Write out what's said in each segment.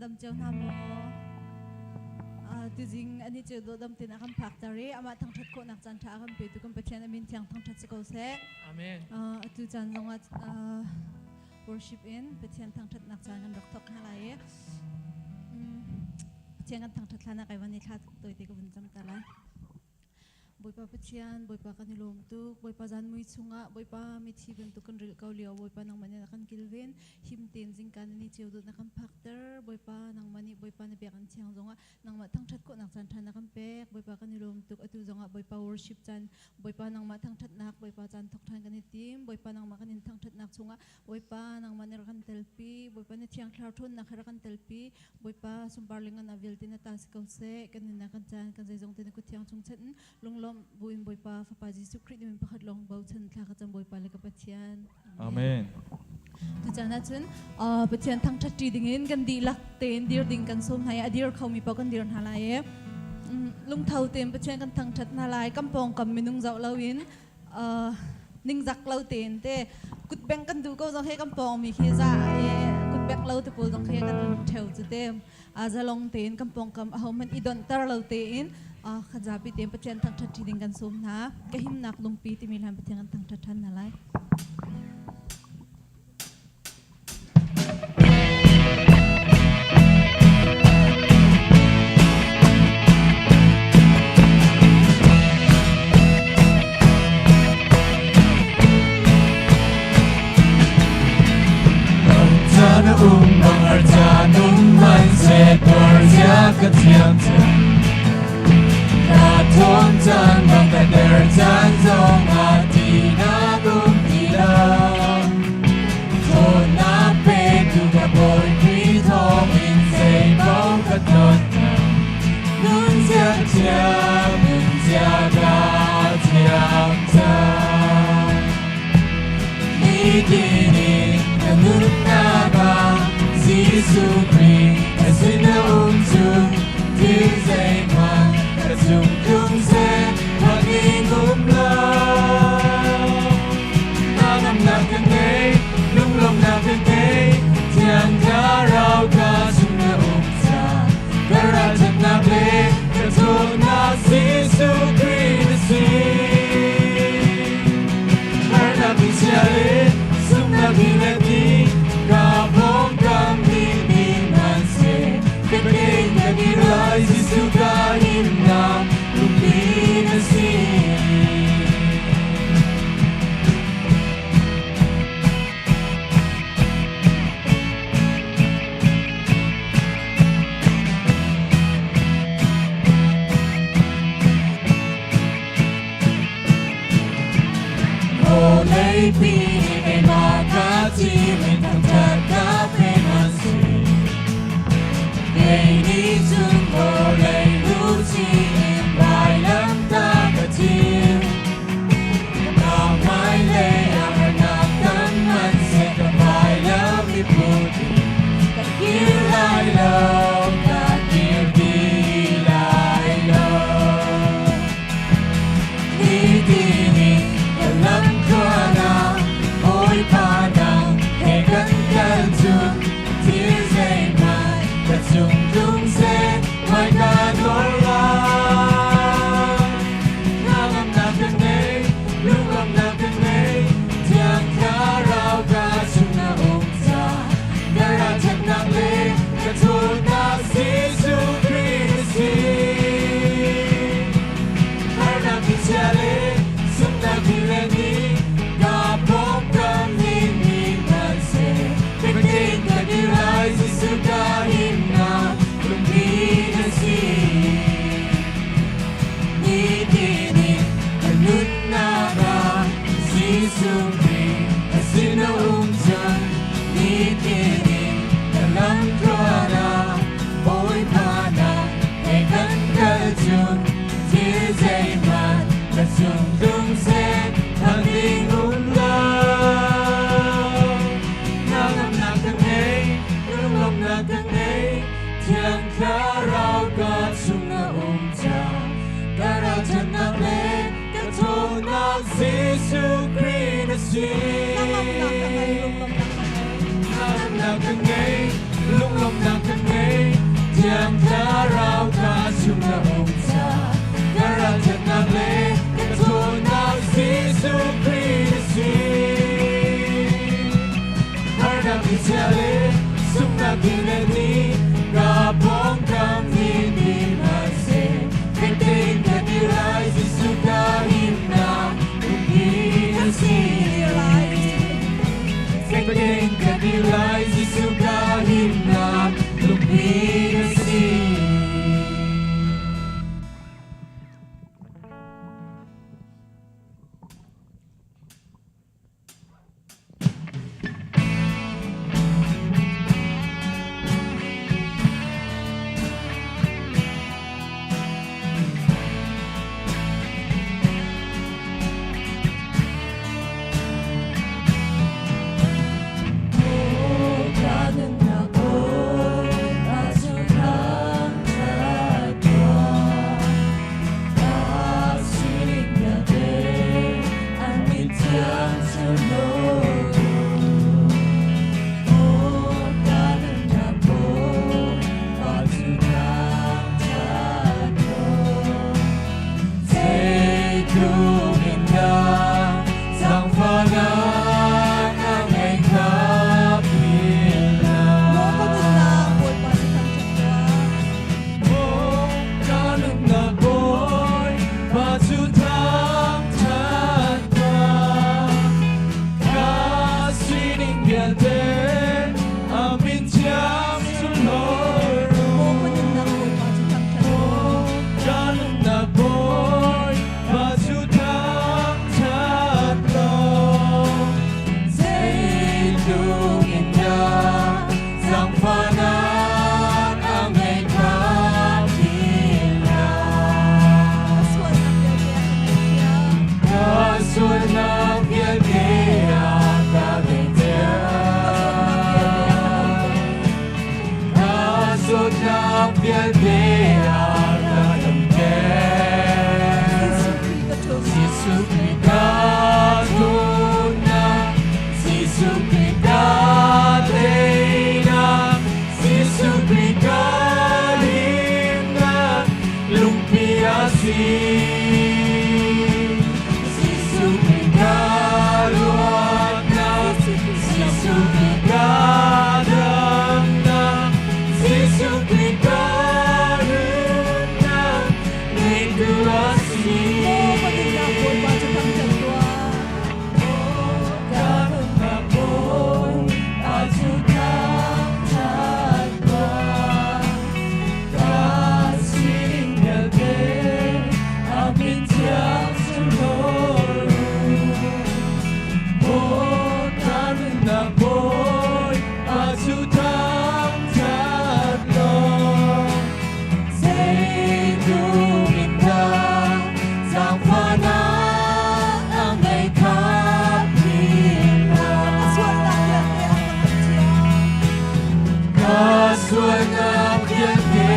dam cio hna maw? Tuzing ani ceu dawh dam tin a kan phak ter i amah thangthat khawhnak caan tha a kan petu kan Pathian a min thiang thangthat si ko seh. Amen. Atu caan zongah worship in Pathian thangthatnak caan kan rak thawk hna lai i Pathian kan thangthat hlan ah kai van i thla tawite ka vun cam ta lai. Bawipa Pathian, Bawipa kan i lawm tuk. Bawipa zan mui chungah Bawipa mithi bantuk kan rilh ko lio Bawipa nangmah nih na kan kilven. Him tein zingka na ni ceu dawt na kan phakter. Bawipa nangmah nih Bawipa na biakinn thiang zongah nangmah thangṭhat khawhnak caan ṭha na kan pek. Bawipa kan i lawm tuk. Atu zongah Bawipa worship caan, Bawipa nangmah thangṭhatnak, Bawipa caan thawk ṭhan kan i tim. Bawipa nangmah kan in thangṭhatnak chungah Bawipa nangmah nih rak kan telpi. Bawipa na thiang thlarau ṭhawnnak he rak kan telpi. Bawipa sunpar lingan ah vialte na ta si ko seh. Kan nunnak kan caan kan zeizong te na kut thiang chung chanh in lunglawmh buin Bawipa Fapa Jesuh Khrih min pakhat lawng bochan thla ka cam Bawipa le ka Pathian. Amen. Tuchan ahcun Pathian thangṭhat ṭi dingin kan dihlak tein dir ding kan sawm hna i a dir khomi paoh kan dir hna lai i lungtho tein Pathian kan thangṭhat hna lai. Kan pawngkam minung zoh loin ningzak lo tein te kutbeng kan duh ko zong he kan pawngmi khi za i kutbeng lo te pawl zong khi kan ṭheu cu te zalong tein kan pawngkam ahohmanh i donhter lo tein kha zapi tein Pathian thangṭhat ṭi ding kan sawm hna. Ka himnak lungpi timi hlan Pathian kan thangṭhat ṭhan hna lai. Ka thiam Ka thawn caan bang ka der caan zong ah ti na um ti lo. Thawnnak petu ka Bawi Khrih thawngin zeipaoh ka tlawt hna. Nun ziathiam, nun zia ka thiam cang. Nitin in ka nunnak ah Jesuh Khrih ka sin a um cu thil zeihmanh ka cung tlung seh phangin um lo. Hnangamnak ka ngei, lunglawmhnak ka ngei, Thiang Thlarau ka chung na um caah ka ralṭhatnak le ka ṭhawnnak Jesuh Khrih na si. Harnak ni chia le sunghnak ni le ti ka pawngkam ning ding hmanhseh ka kei kan i rai Jesuh ka himnak lungpi na si. Vawleipi keimah ka thim in thangṭhat ka pe hmanh Kei nih cun vawlei luchin in vailamtah ka thim. Ka hmailei ah harnak tam hmanhseh ka vailam i put in ka kir lai lo, ka kir ti lai lo. Nitin in ka lamtluan ah Bawipa nang he ka Harnak ni chia le sunghnak thil le ni ka pawngkam ni ni hmanhseh fek tein ka dir lai Jesuh ka himnak lungpi na si lai. Fek tein ka dir lai Jesuh ka himnak lungpi na si. Maw ka nunnak Bawipa cu thangṭhat tuah. Maw ka nunnak Bawipa cu thangṭhat tuah. Ka sualnak vialte a ka ngaihthiam. Sualnak vialte a ka Ka zawtnak vialte a ka damter. Ka zawtnak vialte a ka damter. Jesuh Khrih ka ṭhawnnak. Jesuh Khrih ka ṭhawnnak, Jesuh Khrih ka teinak, Jesuh Khrih ka himnak, lungpi a si. Jesuh Khrih ka luatnak, Jesuh Khrih ka Jesuh damnak. Khrih ka damnak, Jesuh Khrih ka nunnak, ngeitu a si. Maw ka nunnak Bawipa cu thangṭhat tuah. Ka nunnak Bawipa cu thangṭhat tuah. Ka sining vialte a min thiang sunlawi u. Maw ka nunnak Bawipa cu thangṭhat law. Zeitluk in dah zaangfahnak a ngei kha philh Ka sualnak vialte a ka ngaihthiam. Ka sualnak vialte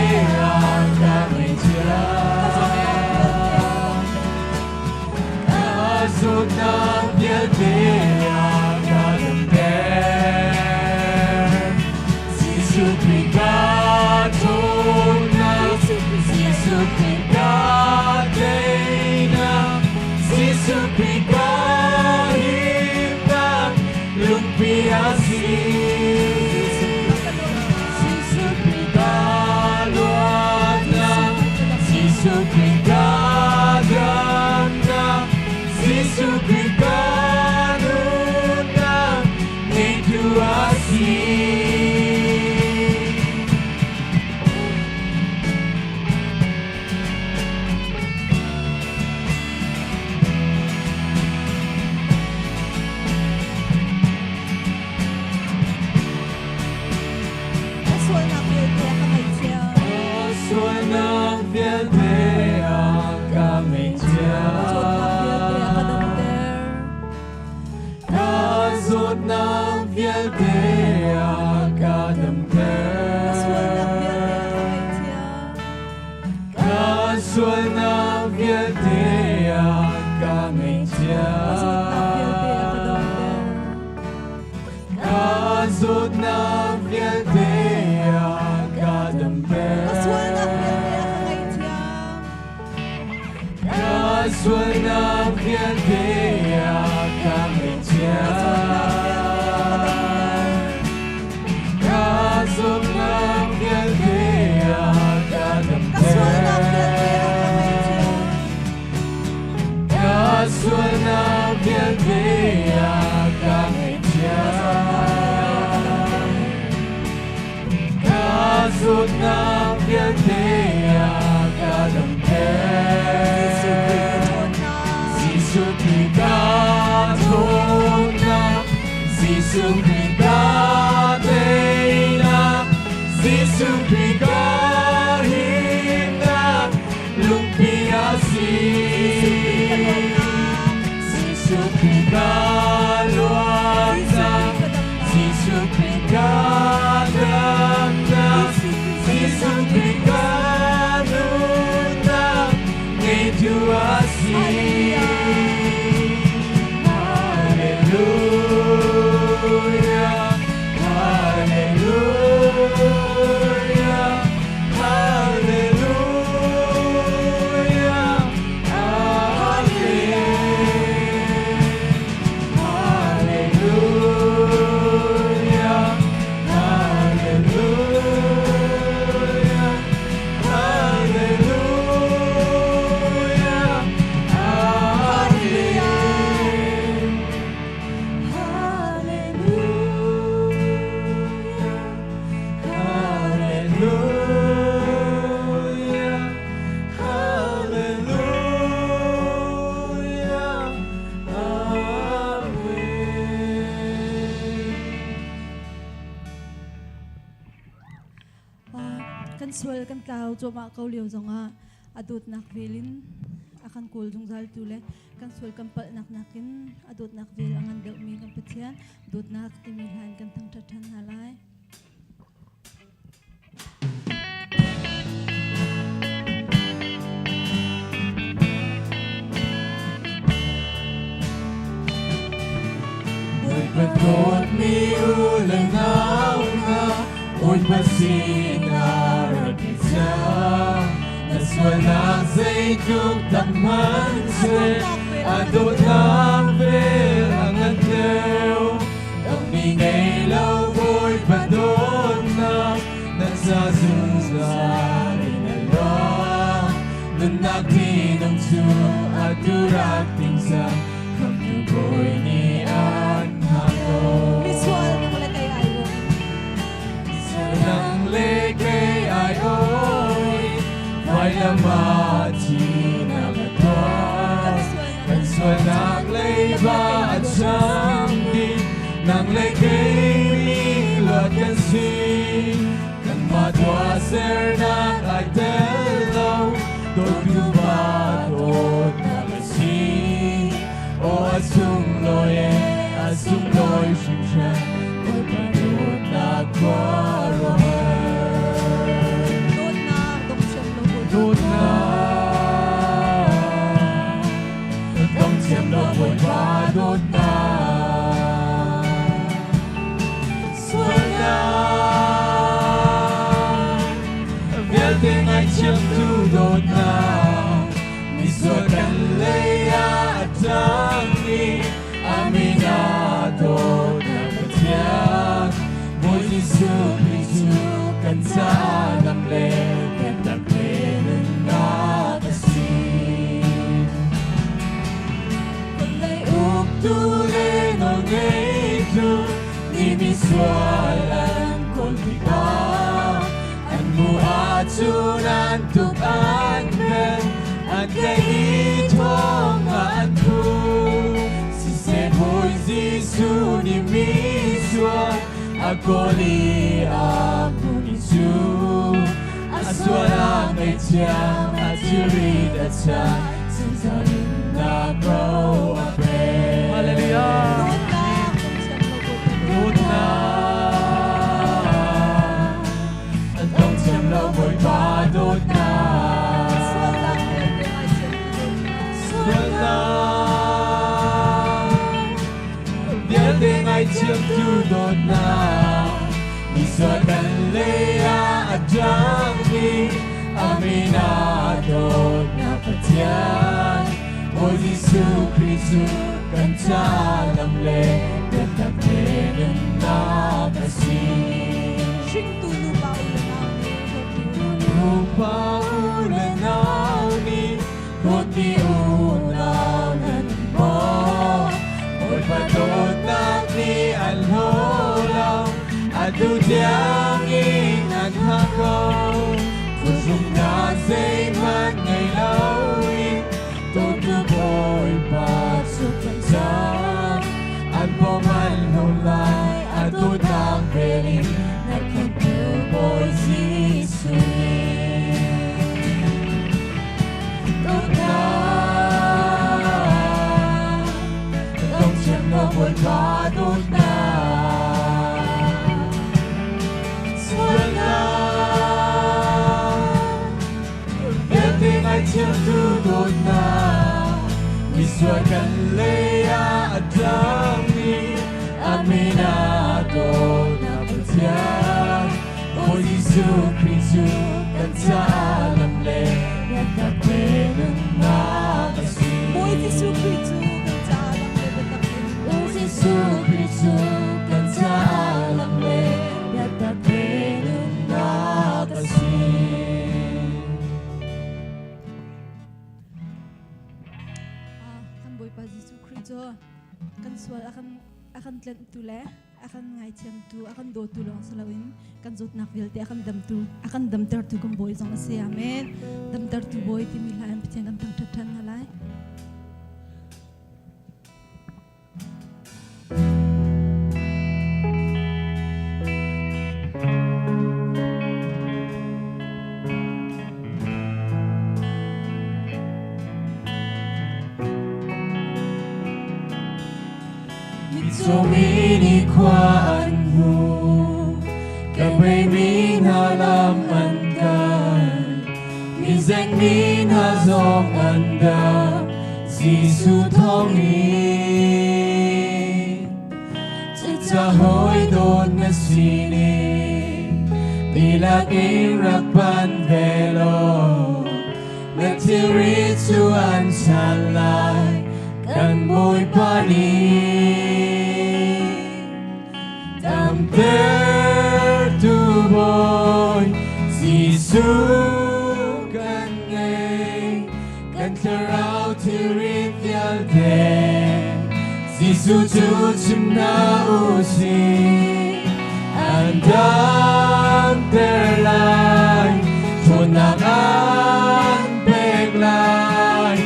a ka Ka zawtnak vialte a ka ngaihthiam. damter. Ka zawtnak vialte a ka damter. Jesuh Khrih ka ṭhawnnak, Jesuh Khrih ka Jesuh teinak. Khrih ka teinak, Jesuh Khrih ka himnak, lungpi a si. Jesuh Khrih ka dawtnak. Jesuh Khrih ka Jesuh luatnak, Khrih ka damnak. Jesuh Khrih ka damnak, Jesuh Khrih ka nunnak, ngeitu a si. Ka sualnak vialte a ka ngaihthiam. Sualnak vialte a ka Ka zawtnak vialte a ka ngaihthiam. damter. Ka zawtnak vialte a ka Ka sualnak vialte a ka damter. ngaihthiam. Ka sualnak vialte a ka Ka zawtnak vialte a ka ngaihthiam. damter. Ka zawtnak vialte a ka Ka sualnak vialte a ka damter. ngaihthiam. Ka sualnak vialte a ka Ka zawtnak vialte a ka ngaihthiam. damter. Dawtnak vialte a ka damter. Jesuh Khrih ka ṭhawnnak, Jesuh Khrih ka teinak, Jesuh Khrih ka himnak, lungpi a si. Jesuh Khrih ka luatnak, Jesuh Khrih ka damnak, Jesuh Khrih ka nunnak, ngeitu a si. Hallelujah, Hallelujah, Hallelujah, Amen. Hallelujah, Hallelujah, Hallelujah, Amen. Hallelujah, Hallelujah, Hallelujah, Amen. Kan sual kan tlau cuahmah ko lio zongah a dawtnak vel in a kan kawl zungzal tu le kan sual kan palhnak nakin a dawtnak vel a ngan deuhmi kan Pathian dawtnak timi hla in kan thangṭhat ṭhan hna lai. Bawipa dawtmi u le nau hna, Bawipa sinah rak i cang. Na sualnak zeitluk tam hmanhseh, a dawtnak vel a ngan deuh. Dangmi ngei lo Bawipa dawtnak, na ca zungzal in a luang. Nunnak tinung cu atu rak ting cang, Khamhtu Bawi nih an hngak ko. Misual nang le kei ai aw. Nang le kei ai oi, vailam ah thihnak a tuar. Kan sualnak leiba a cham dih, nang le kei nih luat kan si. Kanmah tuahsernak ai tel lo, dawtu pa dawtnak a si. Aw a sunglawi e, a sunglawi hringhran, Bawipa dawtnak khuaruahhar. Dawtnak dong thiam lo Bawipa. Dawtnak, dong thiam lo Bawipa dawtnak. Sualnak vialte ngaithiamtu dawtnak, misual kan lei ah a ṭang i a min ah dawtnak Pathian. Bawi Jesuh Khrih cu kan caah lam le biatak le nunnak a si. Vawlei uktu le nawlngeitu nih misual an kawl tikah an hmuh ahcun an tuk an ven, an tlaih i thong ah an thuh. Siseh Bawi Jesuh nih misual a kawl i a hmuhmi cu a sual a ngaihthiam, a thilrit a chan, zungzal nunnak ro a pek. Hallelujah. Dawtnak dong thiam lo Bawipa Dawtnak, dong thiam lo Bawipa dawtnak. Sualnak vialte ngaithiamtu dawtnak. Sualnak vialte ngaithiamtu dawtnak, misual kan lei ah a ṭang i a min ah dawtnak Pathian. Bawi Jesuh Khrih cu kan caah lam le biatak le nunnak a si. Hringtu nupa u le nau nih dawtmi u. Nupa u le nau nih dawtmi unau nan maw, Bawipa dawtnak nih an hlaw lo, atu tiangin an hngak. ko. Phuhrungnak zeihmanh ngei loin dawtu Bawipa cu kan cam. An pawm an lo lai, a dawtnak vel in na khamhtu Bawi Jesuh nih. Dawtnak, dong thiam lo Bawipa dawtnak. Sualnak, vialte ngaithiamtu dawtnak, misual kan lei ah a ṭangmi Amen a dawtnak Pathian, Bawi Jesuh Khrih cu kan caah lam le biatak le nunnak a si. Bawi Jesuh Khrih cu kan caah lam le biatak le nunnak Bawi Jesuh Khrih cu kan caah lam le biatak le nunnak a si. Kan Bawipa Jesuh Khrih cu kan sual a kan a kan tlenhtu le a kan ngaithiamtu, a kan dawtu lawng si loin kan zawtnak vialte a kan damtu, a kan damtertu kan Bawi zong a si. Amen. Damtertu Bawi timi hla in Pathian kan thangṭhat ṭhan hna lai. Mitcawmi nih khua an hmu, ka beimi hna lam an kal, mizengmi hna zong an dam, Jesuh thawngin. Cucaah hawi dawt na sining, tilak in rak pan ve law, na thilri cu an chan lai, kan Bawipa nih. Damtertu Bawi Jesuh kan ngei, kan thlarau thilri vialte Jesuh cu chim hna u sih. An damter lai, ṭhawnnak an pek lai,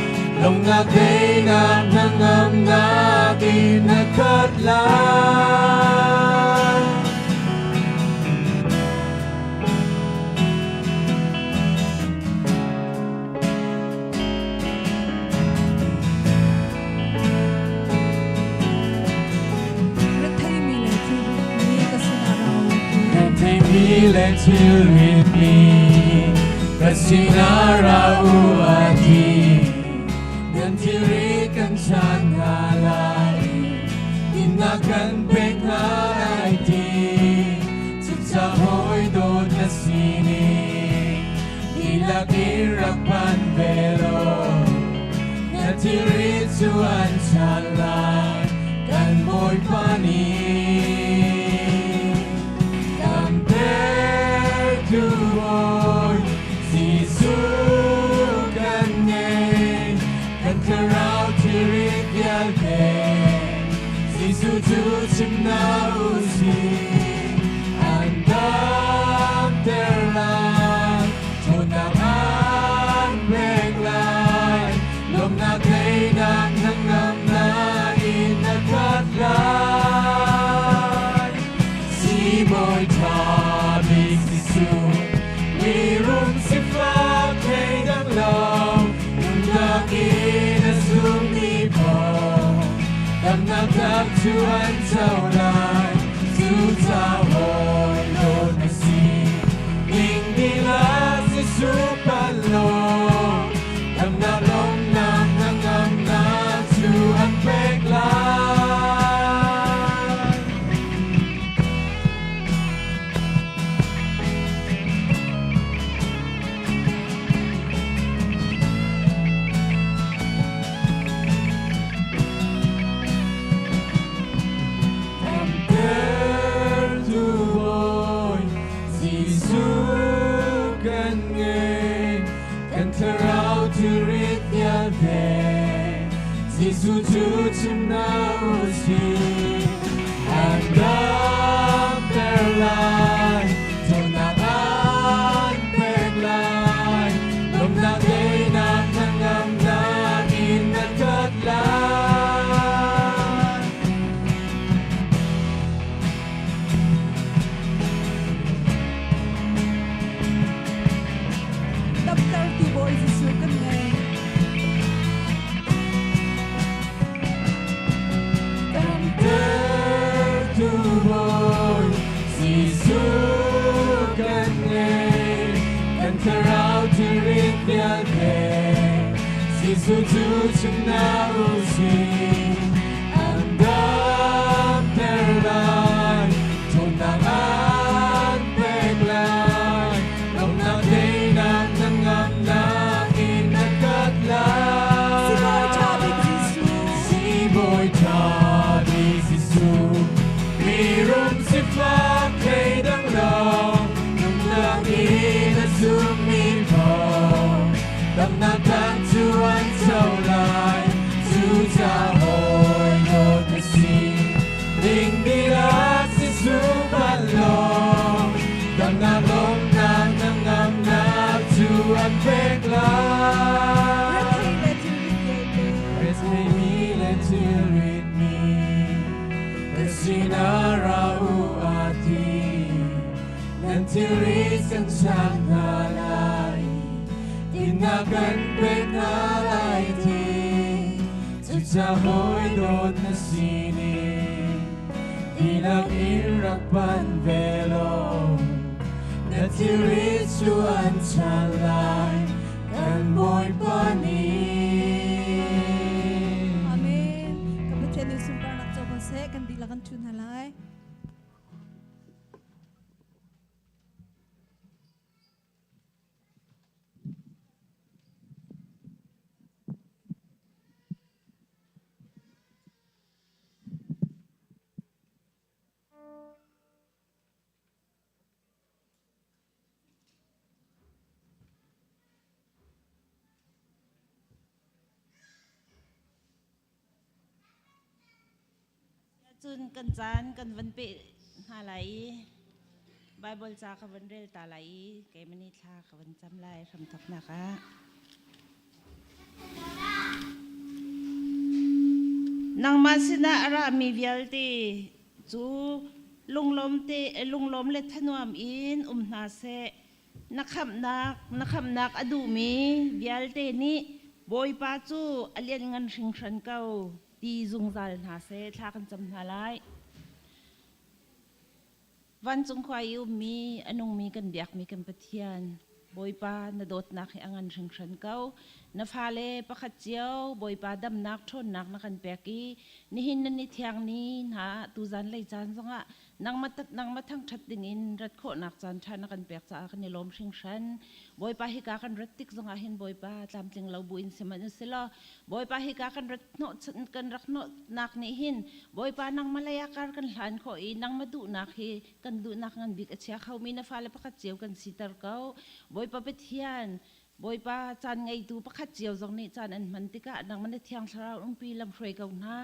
lawmhnak teinak hnangamnak in a khat lai. Retheimi le thilritmi ka sinah ra u ti. Retheimi le thilritmi ka sinah ra u a ti. Nan thilri kan chan hna lai, dinnak kan pek hna lai ti. Cucaah hawi dawt na sining dihlak in rak phan ve law, na thilri cu an chan lai, kan Bawipa nih. Damtertu Bawi Jesuh kan ngei, kan thlarau thilri vialte Jesuh cu chim hna u sih. An damter lai, ṭhawnnak an pek lai, lawmhnak teinak hnangamnak in a khat lai. Siibawi ṭha bik Jesuh, mirum sifak thleidang lo, nunnak in a zummi paoh, damnak tak cu an co lai. Cucaah hawi dawt na si, ning dihlak Jesuh panh law, damnak lawmhnak hnangamnak cu an pek lai. Jesuh cu chim hna u sih, an damter lai, ṭhawnnak an pek lai, lawmhnak teinak hnangamnak in na khat lai. Sibawi ṭha bik Jesuh. Sibawi ṭha bik Jesuh, mirum sifak thleidang lo, nunnak in a zummi paoh, damnak dang cu an co lai. Cucaah hawi dawt na si, ding dihlak Jesuh bal law, damnak lawmhnak hnangamnak cu an pek lai. Rethei le thilrit vialte. Retheimi le thilritmi ka sinah ra u a ti. Nan thilrit kan cham hna lai dinnak kan pek hna lai ti. Cucaah hawi dawt na sining dihlak in rak panh ve law na thilrit cu an chan lai kan Bawipa nih. Amen. Kan Pathian nih sunparnak co ko seh. Kan dihlak kan ṭhu hna lai. Cun kan caan kan van peh hna lai i Baibal ca ka van rel ta lai i keimah nih thla ka van cam lai hramthawknak ah. Nangmah sinah a rami vialte cu lunglawm le thanuam in um hna seh. Na khamhnak a duhmi vialte nih Bawipa cu a lianngan hringhran ko ti zungzal hna seh. Thla kan cam hna lai. Vancung khua i ummi, a nungmi kan biakmi kan Pathian, Bawipa na dawtnak hi a ngan hringhran ko. Na fale pakhat cio Bawipa damnak ṭhawnnak na kan pek i nihin na ni thiang ni hna tuzan lei caan zongah nangmah thangṭhat dingin rat khawhnak caan ṭha na kan pek caah kan i lawm hringhran. Bawipa hika kan rat tik zongah hin Bawipa tlamtling lo buin sihmanh usih Bawipa hika kan rat hnawh kan rak hnawhnak nih hin Bawipa nangmah lei ah kar kan hlan khawh i nangmah duhnak hi kan duhnak ngan bik a chia khomi na fale pakhat cio kan siter ko. Bawipa Pathian, Bawipa caan ngeitu pakhat cio zong nih caan an hman tikah nangmah na Thiang Thlarau umpi lamhruai ko hna.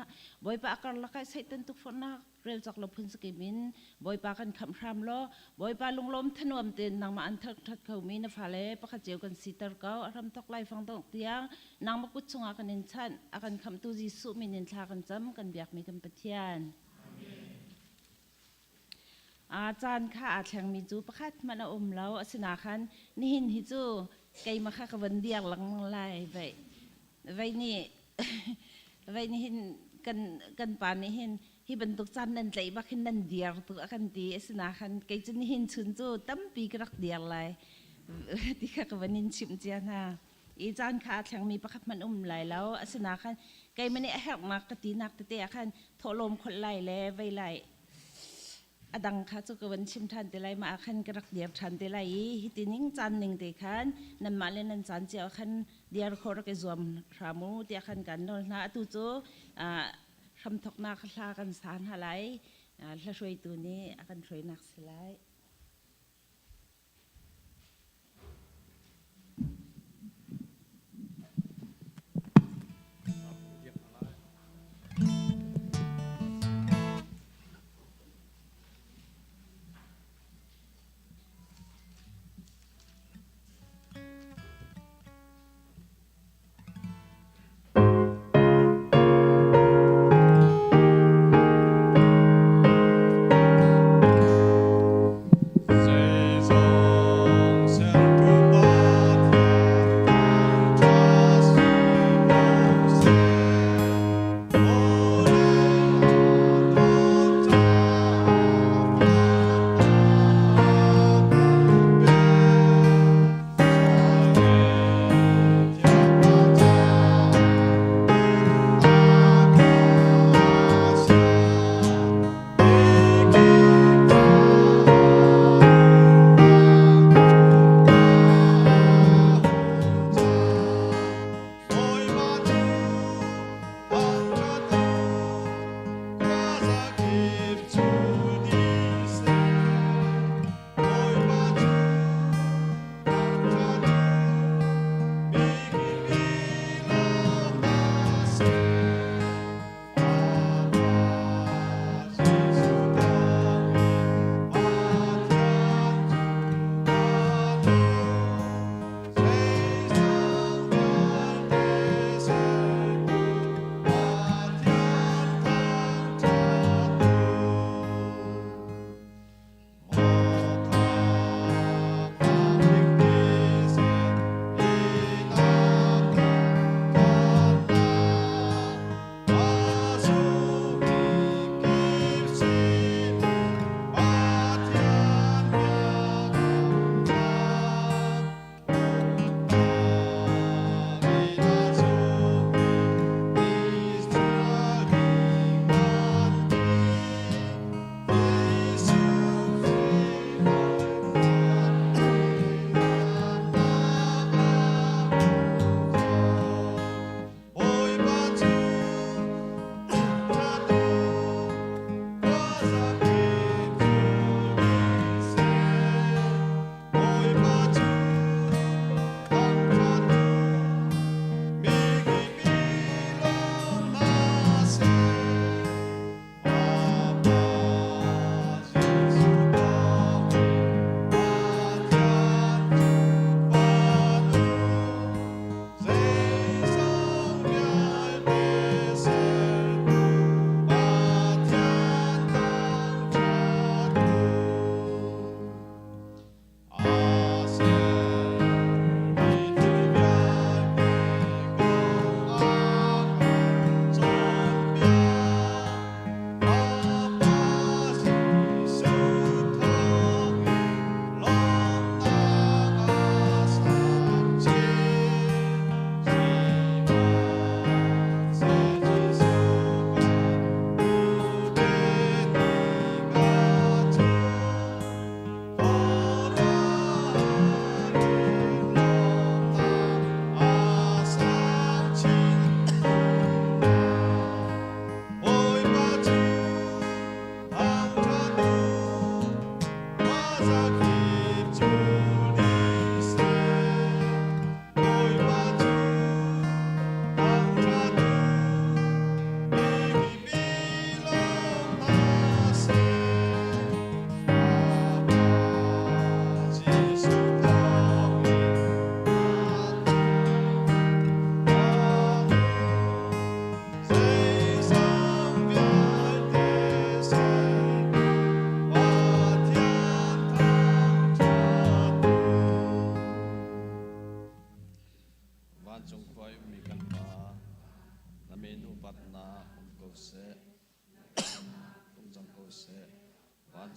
Bawipa a karlak ah Satan tukforhnak rel cawk lo phun sakim in Bawipa kan khamh hram law Bawipa lunglawm thanuam tein nangmah an thangṭhat khomi na fale pakhat cio kan siter ko. A hramthawk laifang dongh tiang nangmah kut chungah kan in chanh. A kan khamhtu Jesuh min in thla kan cam, kan biakmi kan Pathian. A caan kha aa thlengmi cu pakhat hmanh a um lo. Asinain khan nihin hi cu keimah kha ka von diar lengmang lai. Vei vei nih vei nih hin kan kan pa nih hin hi bantuk caan nan tlaih bak hin nan diar tuk a kan ti. Asinain khan kei cu nihin chun cu tampi ka rak diar lai ti kha ka van in chimh cia hna. I caan kha aa thlengmi pakhat hmanh um lai lo. Asinain khan keimah nih a herhnak ka tinak tete ah khan thawhlawm kholh lai le vei lai a dang kha cu ka van chim ṭhan te lai mah ah khan ka rak dir ṭhan te lai i hiti ning caan ning te khan nanmah le nan caan cio ah khan dir khawh rak i zuam hram u tiah khan kan nawl hna. Atu cu hramthawknak hla kan sa hna lai. Hla hruaitu nih a kan hruainak si lai.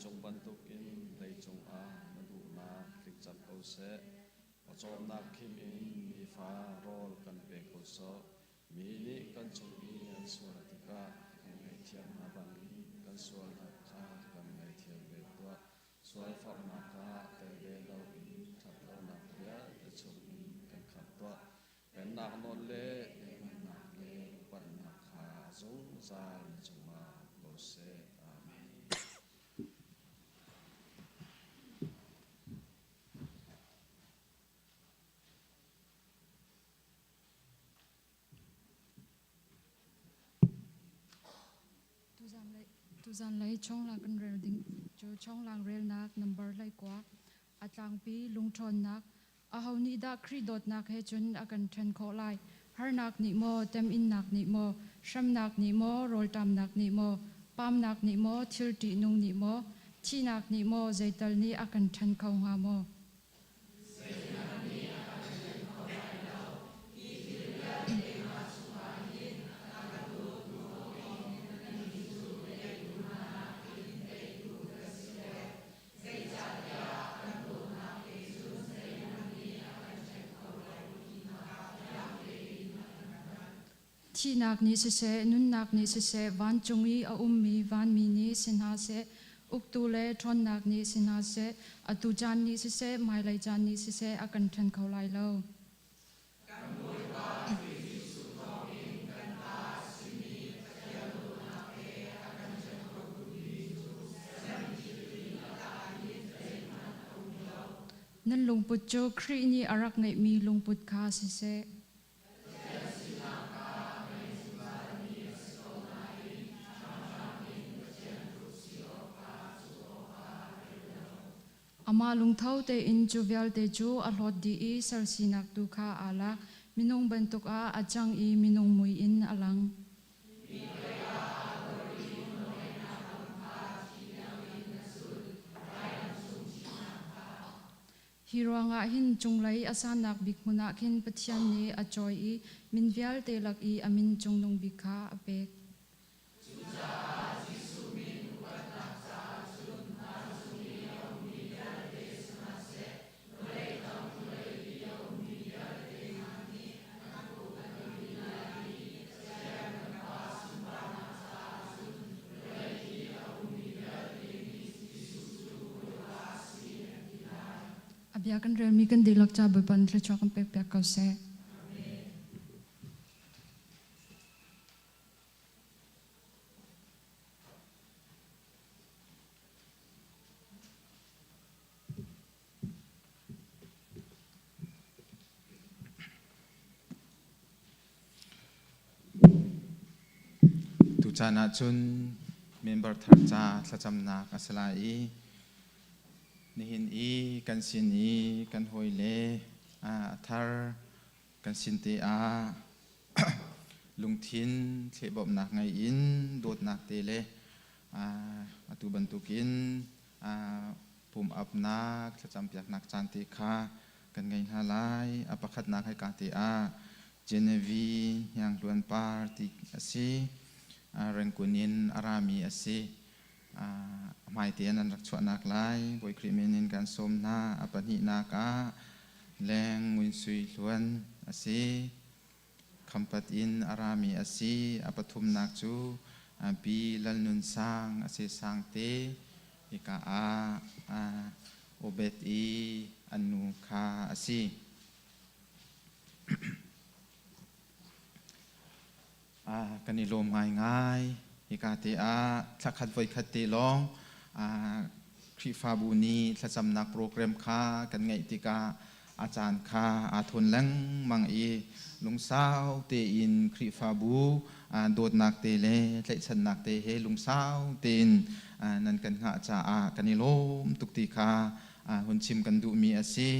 Vancung bantukin leicung ah na duhnak tling cang ko seh. Pawcawmnak khim in nifa rawl kan pe ko sawh. Mi nih kan cung i an sual tikah kan ngaihthiam hna bangin kan sualnak kha kan ngaithiam ve tuah. Sualforhnak ah tel ve loin ṭhatlonak vialte chungin kan khamh tuah. Pennak nawl le lianhngannak le upatnak kha zungzal na cungah um ko seh. Amen. Tuzanlei chawnglang kan rel ding cu chawnglang relnak nambar 19 a tlangpi lungṭhawnnak aho nih dah Khrih dawtnak he cun a kan ṭhen khawh lai? Harnak nih maw, temhinnak nih maw, hremnak nih maw, rawlṭamnak nih maw, pamnak nih maw, thil ṭihnung nih maw, thihnak nih maw, zeital nih a kan ṭhen kho hnga maw? Thihnak nih siseh, nunnak nih siseh, vancung i a ummi vanmi nih si hna seh, uktu le ṭhawnnak nih si hna seh, atu caan nih siseh, hmailei caan nih siseh a kan ṭhen kho lai lo. Nan lungput cu Khrih nih a rak ngeihmi lungput kha siseh. Amah lungtho tein cu vialte cu a hlawt dih i sal sinak tu kha aa lak. Minung bantuk ah a cang i minung mui in a lang. Hi ruangah hin cunglei a sannak bik hmun ah khin Pathian nih a cawi i min vialte lak i a min cungnung bik kha a pek. A bia kan relmi kan dihlak ca Bawipa nih thluachuah kan pekpiak ko seh. Tucaan ahcun member thar ca thlacamnak a si lai i nihin i kan sin i kan hawile a thar kan sin te ah lungthin thlehbawmhnak ngei in dawtnak te le atu bantukin pum apnak thlacampiaknak caan te kha kan ngei hna lai. A pakhatnak hei ka te ah Genevieve Hnianghluan Par ti a si. Rengkun in a rami a si. A hmaite in an rak chuahnak lai. Bawi Khrih min in kan sawm hna. A pahnihnak ah Leng Ngun Sui Hluan a si. Khampat in a rami a si. A pathumnak cu Pi Lal Nun Sang a si Sangte. Hika ah Obed i an nu kha a si. Kan i lawm ngaingai. Hika te ah thlakhat voikhat te lawng Khrihfabu nih thlacamnak program kha kan ngeih tikah a caan kha aa thawn lengmang i lungsau tein Khrihfabu dawtnak te le tlaihchannak te he lungsau tein nan kan hngah caah kan i lawm tuk ti kha hun chim kan duhmi a si.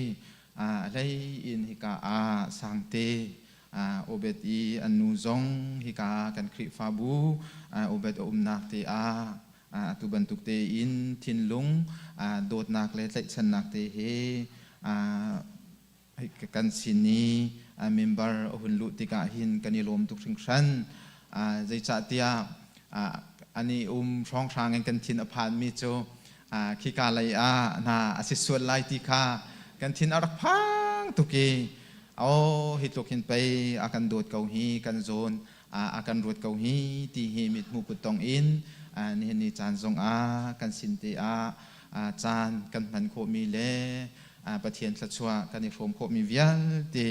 A hlei in hika ah Sangte Obed i an nu zong hika kan Khrihfabu Obed a umnak te ah atu bantuk tein thinlung dawtnak le tlaihchannak te he kan sin i member a hun luh tikah hin kan i lawm tuk hringhran. Zeicahtiah an i um hrawnghrang in kan thin a phanmi cu Khika lei ah hna a si sual lai ti kha kan thin a rak phang tuk i oh hi tluk hin pei a kan dawt ko hi kan zawn a kan ruat ko hi ti hi mithmuh kuttong in nihin ni caan zongah kan sin te ah caan kan hman khawhmi le Pathian thluachuah kan i hrawm khawhmi vialte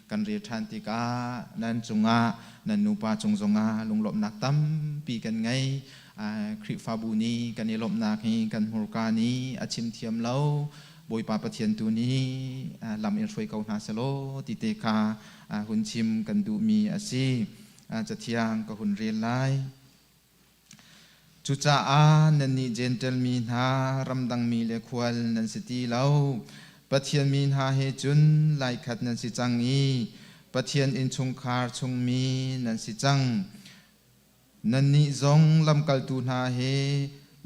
kan rel ṭhan tikah nan cungah nan nupa cung zongah lunglawmhnak tampi kan ngei. Khrihfabu nih kan i lawmhnak hi kan hmurka nih a chim thiam lo. Bawipa Pathian tu nih lam in hruai ko hna selaw ti te kha hun chim kan duhmi a si. Cathiang ka hun rel lai. Cucaah nannih Jentail mi hna, ramdang mi le khual nan si ti lo. Pathian mi hna he cun laikhat nan si cang i Pathian innchungkhar chungmi nan si cang. Nannih zong lamkaltu hna he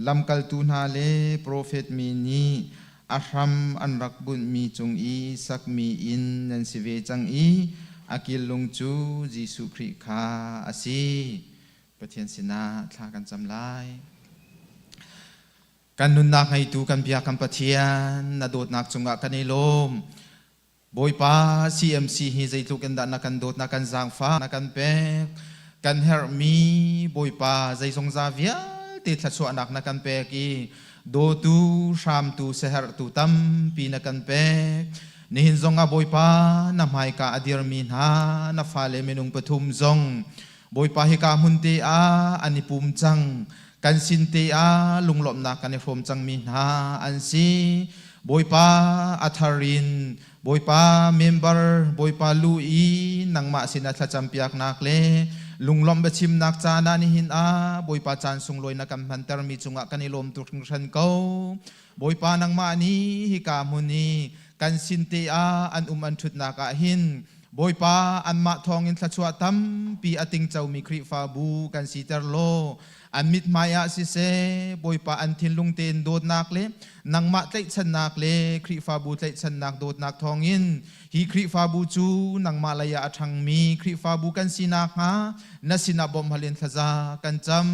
lamkaltu hna le profet mi nih a hram an rak bunhmi cung i sakmi inn nan si ve cang i a killung cu Jesuh Khrih kha a si. Pathian sinah thla kan cam lai. Kan nunnak ngeitu kan bia kan Pathian, na dawtnak cungah kan i lawm. Bawipa, CMC hi zeitluk in dah na kan dawt, na kan zaangfah, na kan pek. Kan herhmi Bawipa zeizongza vialte thluachuahnak na kan pek i dawtu, hramtu, siaherhtu tampi na kan pek. Nihin zong ah Bawipa na hmaika a dirmi hna na fale minung pathum zong Bawipa hika hmun te ah an i pum cang. Kan sin te ah lunglawmhnak kan i hrawm cangmi hna an si. Bawipa a thar in Bawipa member Bawipa lu i nangmah sinah thlacampiaknak le lunglawmh biachimnak caan ah nihin ah Bawipa caan sunglawi na kan hmantermi cungah kan i lawm tuk hringhran ko. Bawipa nangmah nih hika hmun i kan sin te ah an um an ṭhutnak ah hin Bawipa anmah thawngin thluachuah tampi a tingcomi Khrihfabu kan siter law an mithmai ah siseh Bawipa an thinlung tein dawtnak le nangmah tlaihchannak le Khrihfabu tlaihchannak dawtnak thawngin hi Khrihfabu cu nangmah lei ah a ṭhangmi Khrihfabu kan si nakhnga na sinah bawmhhal in thlaza kan cam.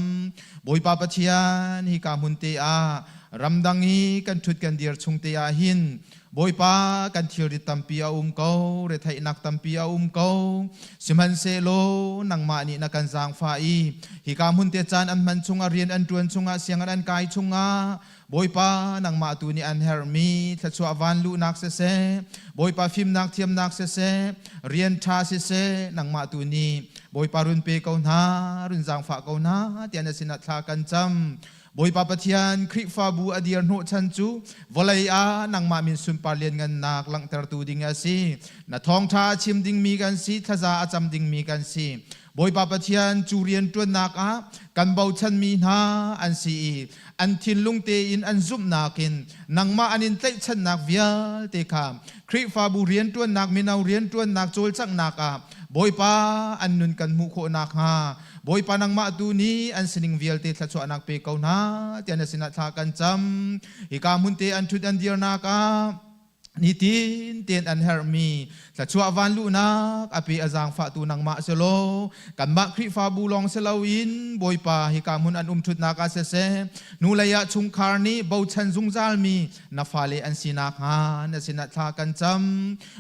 Bawipa Pathian hika hmun te ah ramdang i kan ṭhut kan dir chung te ah hin Bawipa kan thilrit tampi a um ko, retheihnak tampi a um ko. Sihmanhsehlaw nangmah nih na kan zaangfah i hika hmun te caan an hman chungah rian an ṭuan chungah sianginn an kai chungah Bawipa nangmah tu nih an herhmi thluachuah van luhnak siseh, Bawipa fimnak thiamnak siseh, rian ṭha siseh, nangmah tu nih Bawipa run pe ko hna, run zaangfah ko hna tiah na sinah thla kan cam. Bawipa Pathian Khrihfabu a dir hnawhchan cu vawlei ah nangmah min sunpar lianngannak langhtertu ding a si. Na thawngṭha a chim dingmi kan si, thlaza a cam dingmi kan si. Bawipa Pathian cu rian ṭuannak ah kan bochanmi hna an si i an thinlung tein an zumhnak in nangmah an in tlaihchannak vialte kha Khrihfabu rianṭuannak mino rianṭuannak cawlcanghnak ah Bawipa an nun kan hmuh khawh nakhnga Bawipa nangmah tu nih an sining vialte thluachuahnak pe ko hna tiah na sinah thla kan cam. Hika hmun te an ṭhut an dirnak ah nitin tein an herhmi thluachuah vanluhnak a pe a zaangfahtu nangmah si law kanmah Khrihfabu lawng si loin Bawipa hika hmun an um ṭhutnak ah siseh hnulei ah chungkhar nih bochan zungzalmi na fale an si nakhnga na sinah thla kan cam.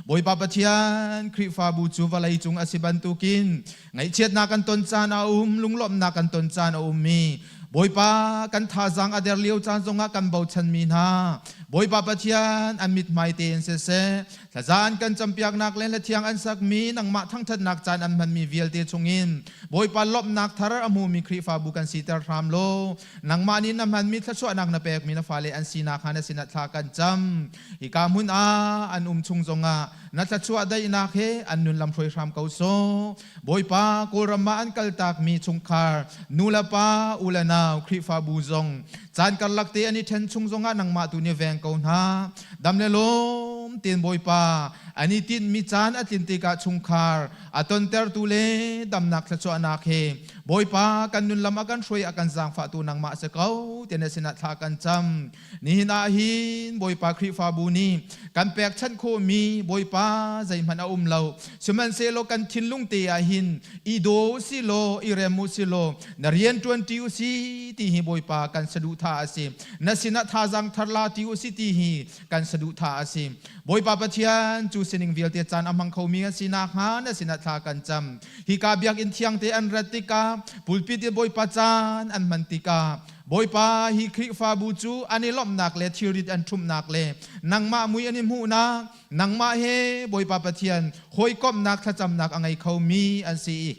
Bawipa Pathian Khrihfabu cu vawlei cung a si bantukin Ngaihchiatnak kan ton caan a um, lunglawmhnak kan ton caan a um i Bawipa kan thazaang a der lio caan zongah kan bochanmi hna Bawipa Pathian an mithmai tein siseh thlaza an kan campiaknak le hlathiang an sakmi nangmah thangṭhatnak caan an hmanmi vialte chungin Bawipa lawmhnak thar a hmumi Khrihfabu kan siter hram law nangmah nih na hmanmi thluachuahnak na pekmi na fale an sinak hnga na sinah thla kan cam hika hmun ah an um chung zongah na thluachuah daihnak he an nun lam hruai hram ko sawh. Bawipa Kawlram ah an kaltakmi chungkhar nu le pa u le nau Khrihfabu zong caan karlak te an i ṭhen chung zongah nangmah tu nih veng ko hna. Dam le lawm Lunglawm tein Bawipa an i tinhmi caan a tlin tikah chungkhar a tontertu le damnak thluachuahnak he Bawipa kan nun lam a kan hruai a kan zaangfahtu nangmah si ko tiah na sinah thla kan cam. Nihin ah hin Bawipa Khrihfabu nih kan pekchanh khawhmi Bawipa zeihmanh a um lo. Sihmanhsehlaw kan thinlung te ah hin i daw u si law i rem u si law na rian ṭuanṭi u si ti hi Bawipa kan saduhthah a si. Na sinah thazaang thar la ti u si ti hi kan saduhthah a si. Bawipa Pathian cu sining vialte caan a hmang khomi kan si nakhnga na sinah thla kan cam. Hika biakinn thiang te an rat tikah pulpit in Bawipa caan an hman tikah Bawipa hi Khrihfabu cu an i lawmhnak le thilrit an ṭhumhnak le nangmah mui an i hmuhnak nangmah he Bawipa Pathian hawikomhnak thlacamnak a ngei khomi an si i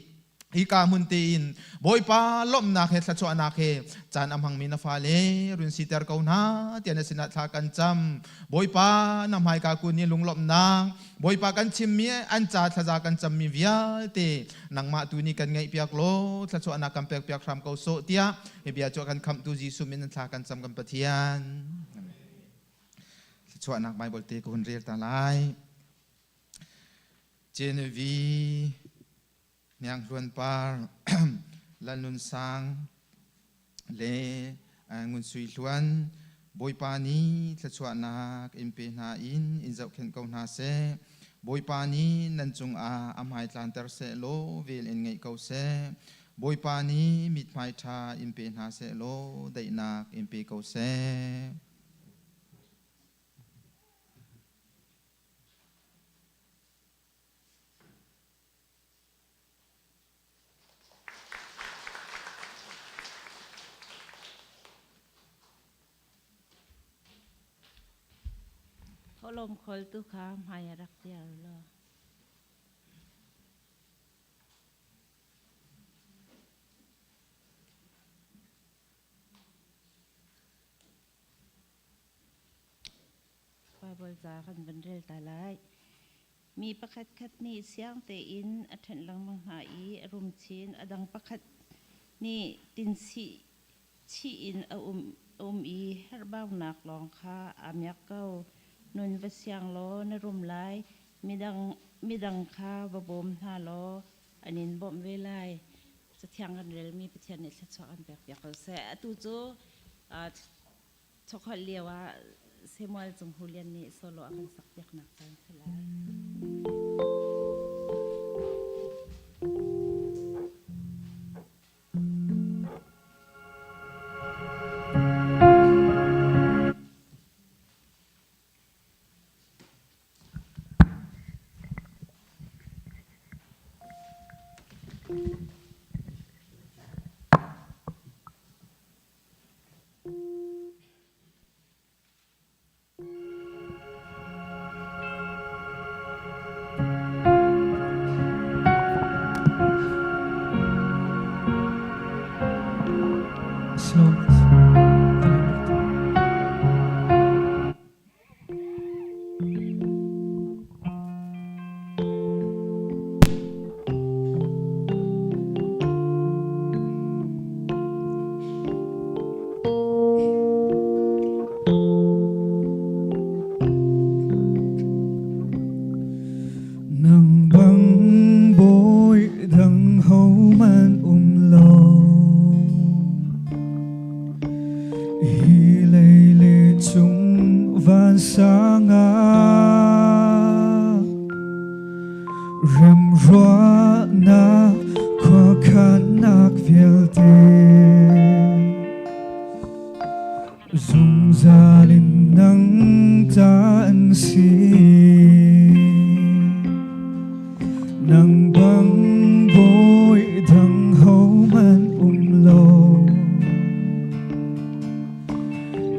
hika hmun tein Bawipa lawmhnak he thluachuahnak he caan a hmangmi na fale run siter ko hna tiah na sinah thla kan cam. Bawipa na hmaika kun i lunglawmhnak Bawipa kan chimmi an ca thlaza kan cammi vialte nangmah tu nih kan ngaihpiak law thluachuahnak kan pekpiak hram ko sawh tiah hi bia cu a kan khamhtu Jesuh min in thla kan cam kan Pathian. Thluachuahnak Bible te ka hun rel ta lai. Genevieve Hnianghluan Par, Lal Nun Sang le Ngun Sui Hluan Bawipa nih thluachuahnak in pe hna in in zohkhenh ko hna seh. Bawipa nih nan cungah a hmai tlanter seh law vel in ngeih ko seh. Bawipa nih mithmai ṭha in pe hna seh law daihnak in pe ko seh. Thawhlawm khawltu kha hmai a rak dir law. Baibal ca kan van rel ta lai. Mi pakhatkhat nih siang tein a ṭhenh lengmang hna i a rum chin, a dang pakhat nih tinsih chih in a um i herhbaunak lawng kha aa miak ko. Nun va siang law na rum lai, midang kha va bawm hna law an in bawmh ve lai. Cathiang kan relmi Pathian nih thluachuah kan pekpiak ko seh. Atu cu Chokholh lio ah Samuel Cung Hu Lian nih solo a kan sakpiaknak caan si lai. Nang bang bawi dang hohmanh um lo. Hi lei le cung vansang ah remruahnak khuakhannak vialte zungzal in nang ta an si. Nang bang bawi dang hohmanh um lo.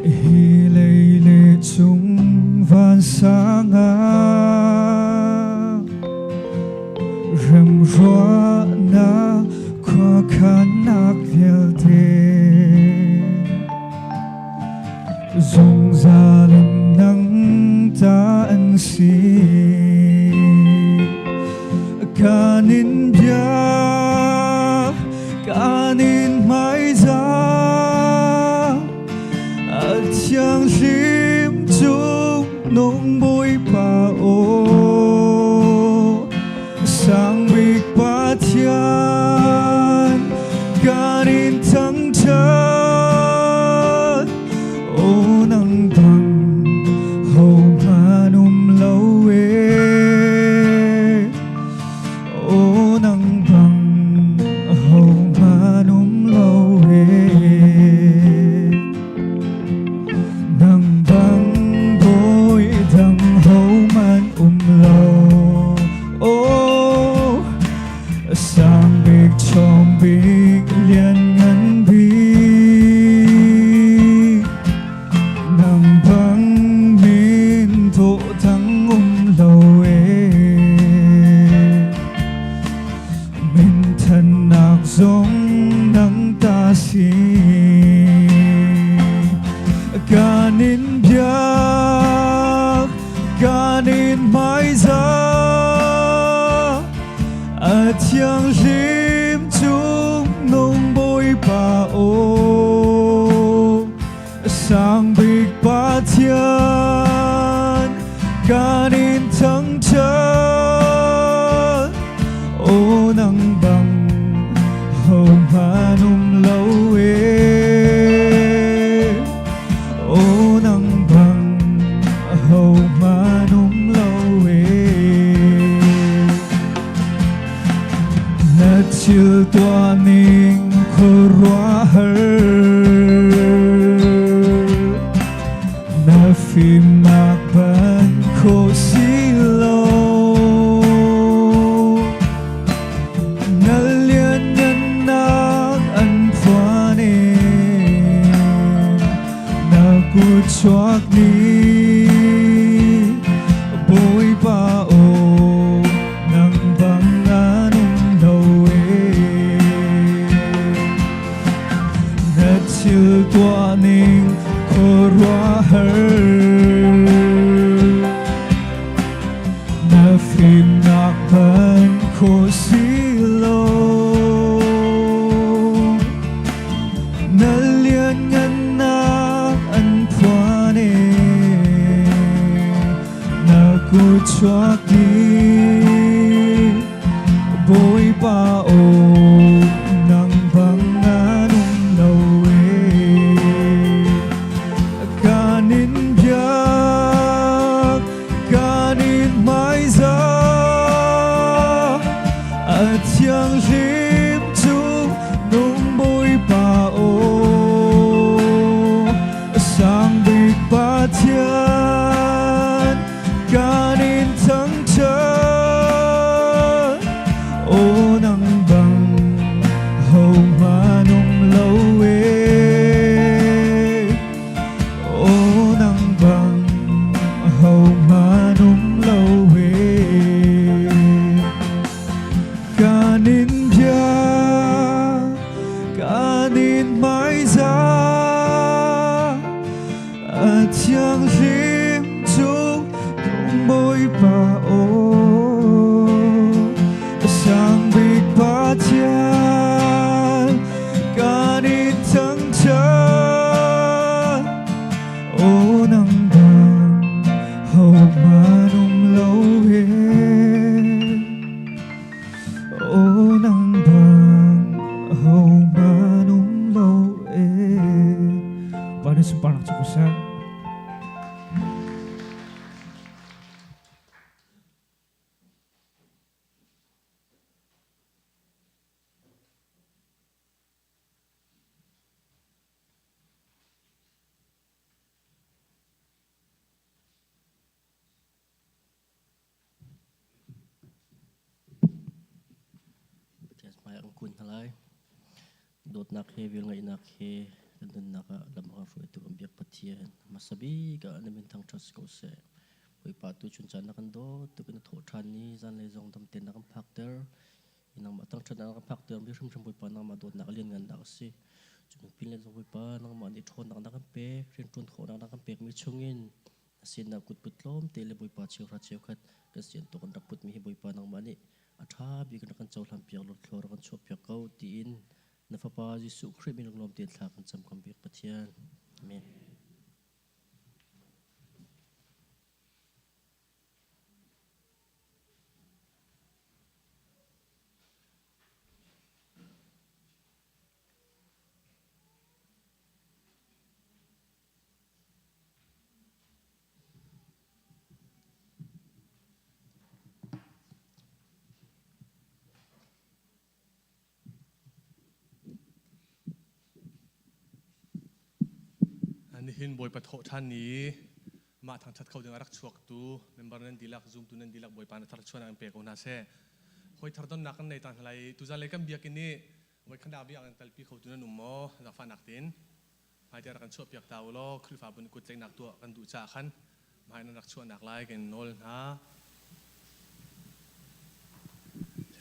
Hi lei le cung vansang ah remruahnak khuakhannak vialte zungzal in nang ta an si. Kan in bia, kan in hmaizah, a thianghlim cung nung Bawipa. fimnak ban khawh si lo. Na lianngannak an phuan i na kut chuak ni Bawipa aw nang bang an um lo e. Na thil tuah ning khuaruahhar Na fimnak hman khawh si lo. Na lianngannak an phuan i na kut chuak dih. Bawipa aw nang bang an um lo e. Kan in biak, kan in hmaizah, a thianghlim cu nung Bawipa aw, sang bik Pathian, kan in thangṭhat. Aw nang bang hohmanh um lo e. Aw nang bang hohmanh um lo e. Kan in biak, kan in hmaizah, a thianghlim cu nung Bawipa aw, sang bik Pathian, kan in thangṭhat. Aw nang bang hohmanh um lo e. Aw nang bang hohmanh um lo e. Pa nih sunparnak cu ko seh. Pathian hmai ah kan kun hna lai. Dawtnak he velngeihnak he kan nunnak ah lam a kan hruaitu kan biak Pathian hmasa bik ah na min thangṭhat si ko seh. Bawipa tu chun caan na kan dawt tuk in na thawh ṭhan i zanlei zong dam tein na kan phakter. I nangmah thangṭhat na kan phakter mi hrimhrim Bawipa nangmah dawtnak a lianngannak a si. Cun pin le zong Bawipa nangmah nih ṭhawnnak na kan pek, rianṭuan khawhnak na kan pekmi chungin na sinah kutput tlawmte le Bawipa cheuhra cheukhat kan sian tuk an rak putmi hi Bawipa nangmah nih a ṭha bik in rak kan cohlan piak law thlua rak kan chuah piak ko tiin na Fapa Jesuh Khrih min lunglawm tein thla kan cam kan biak Pathian. Amen. Nihin Bawipa thawh ṭhan ni mah thangṭhat kho ding a rak chuaktu member nan dihlak zumtu nan dihlak Bawipa na tharchuan an pe ko hna seh. Hawi thar donnak kan nei ta hna lai. Tuzan lei kan biakinn i voikhat dah biak an kalpi khotu nan um maw? Zaangfahnak tein. Hmaite rak kan chuahpiak ta u law Khrihfabu nih kuttlaihnak tuah kan duh caah khan hmai nan rak chuahnak lai kan in nawl hna.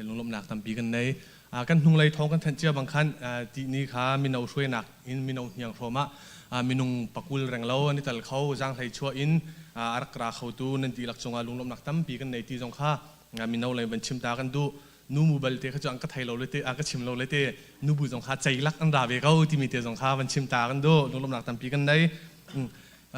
Lunglawmhnak tampi kan nei. Kan hnunglei thawng kan thanh cia bang khan tihni kha mino hruainak in mino hniang hrawm ah minung pakul renglo an i tel kho zaanghlei chuah in a rak ra khotu nan dihlak cungah lunglawmhnak tampi kan nei ti zong kha mino lei van chim ta kan duh. Nu mu balte kha cu an ka thei lo le te an ka chim lo le te nubu zong kha ceilak an ra ve ko timi te zong kha van chim ta kan duh. Lunglawmhnak tampi kan nei.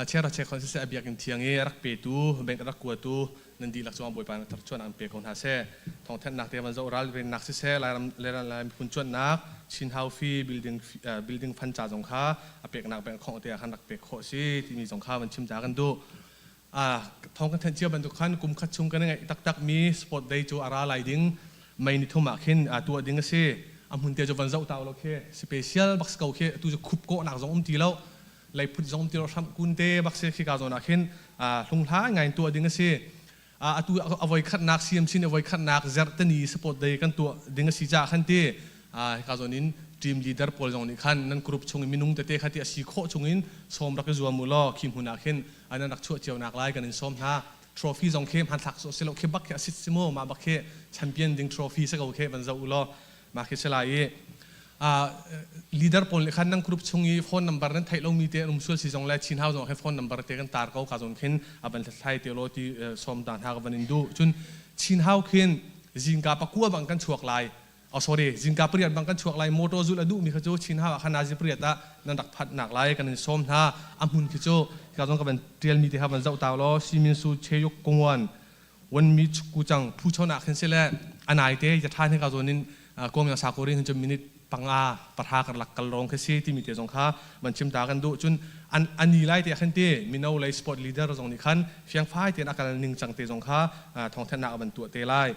Chiara che khon siseh a biakinn thiang i rak petu bank rak kuatu nan dihlak cungah Bawipa na tharchuan an pe ko hna seh. Thawngthanhnak te van zoh ral vennak siseh Lairam Lai miphun cuanhnak Chin Hau Fee building building fund ca zong kha a peknak bank khong te ah khan rak pek khawh si timi zong kha van chim ta kan duh. Thawng kan thanh cia bantuk khan kum khat chung kan ngeih taktak mi sport day cu a ra lai ding May ni thum ah khin tuah ding a si. A hmun te cu van zoh ta lo khi special bak ko khi tu cu khup kawhnak zong um ti lo. Leiphut zong ti hram kun te bak si khi ka zawn ah khin hlunghlai ngai in tuah ding a si. Atu a voi khatnak CMC nih a voi khatnak zarhteni support day kan tuah ding a si caah khan ti hika zawn in team leader pawl zong nih khan nan group chung in minung tete kha ti a si khawh chung in sawm rak i zuam u law khi hmun ah khin nan rak chuah cio nak lai kan in sawm hna. Trophy zong khi hmanthlak sawh si lo khi bak khi a sit si mu mah bak khi champion ding trophy si ko khi van zoh u law mah khi si lai i leader pawl nih khan nan group chung i phone number nan theih lomi te an um sual si zong le Chin House zong khi phone number te kan tar ko ka zawn khin a van hlathlai te law ti sawm ta hna ka van in duh. Cun Chin House khin zingka pakua bang kan chuak lai, oh sorry, zingka pariat bang kan chuak lai. Motor zul a duhmi kha cu Chin House ah khan nazi pariat ah nan rak phanh nak lai kan in sawm hna. A hmun khi cu ka zong ka van tialmi te kha van zoh ta law Simin Su Cheyuk Kongwan Wan mi ku chang phu chon ah khin si le anai te ya than hi ka zawn in kom yang sa ko rin hin minute panga parha karlak kal rong khi si timi te zong kha van chim ta kan duh. Cun an ani lai te khan te mino lei sport leader zong nih khan fiang fai ten akal ning chang te zong kha thawngthanhnak ban tuah te lai.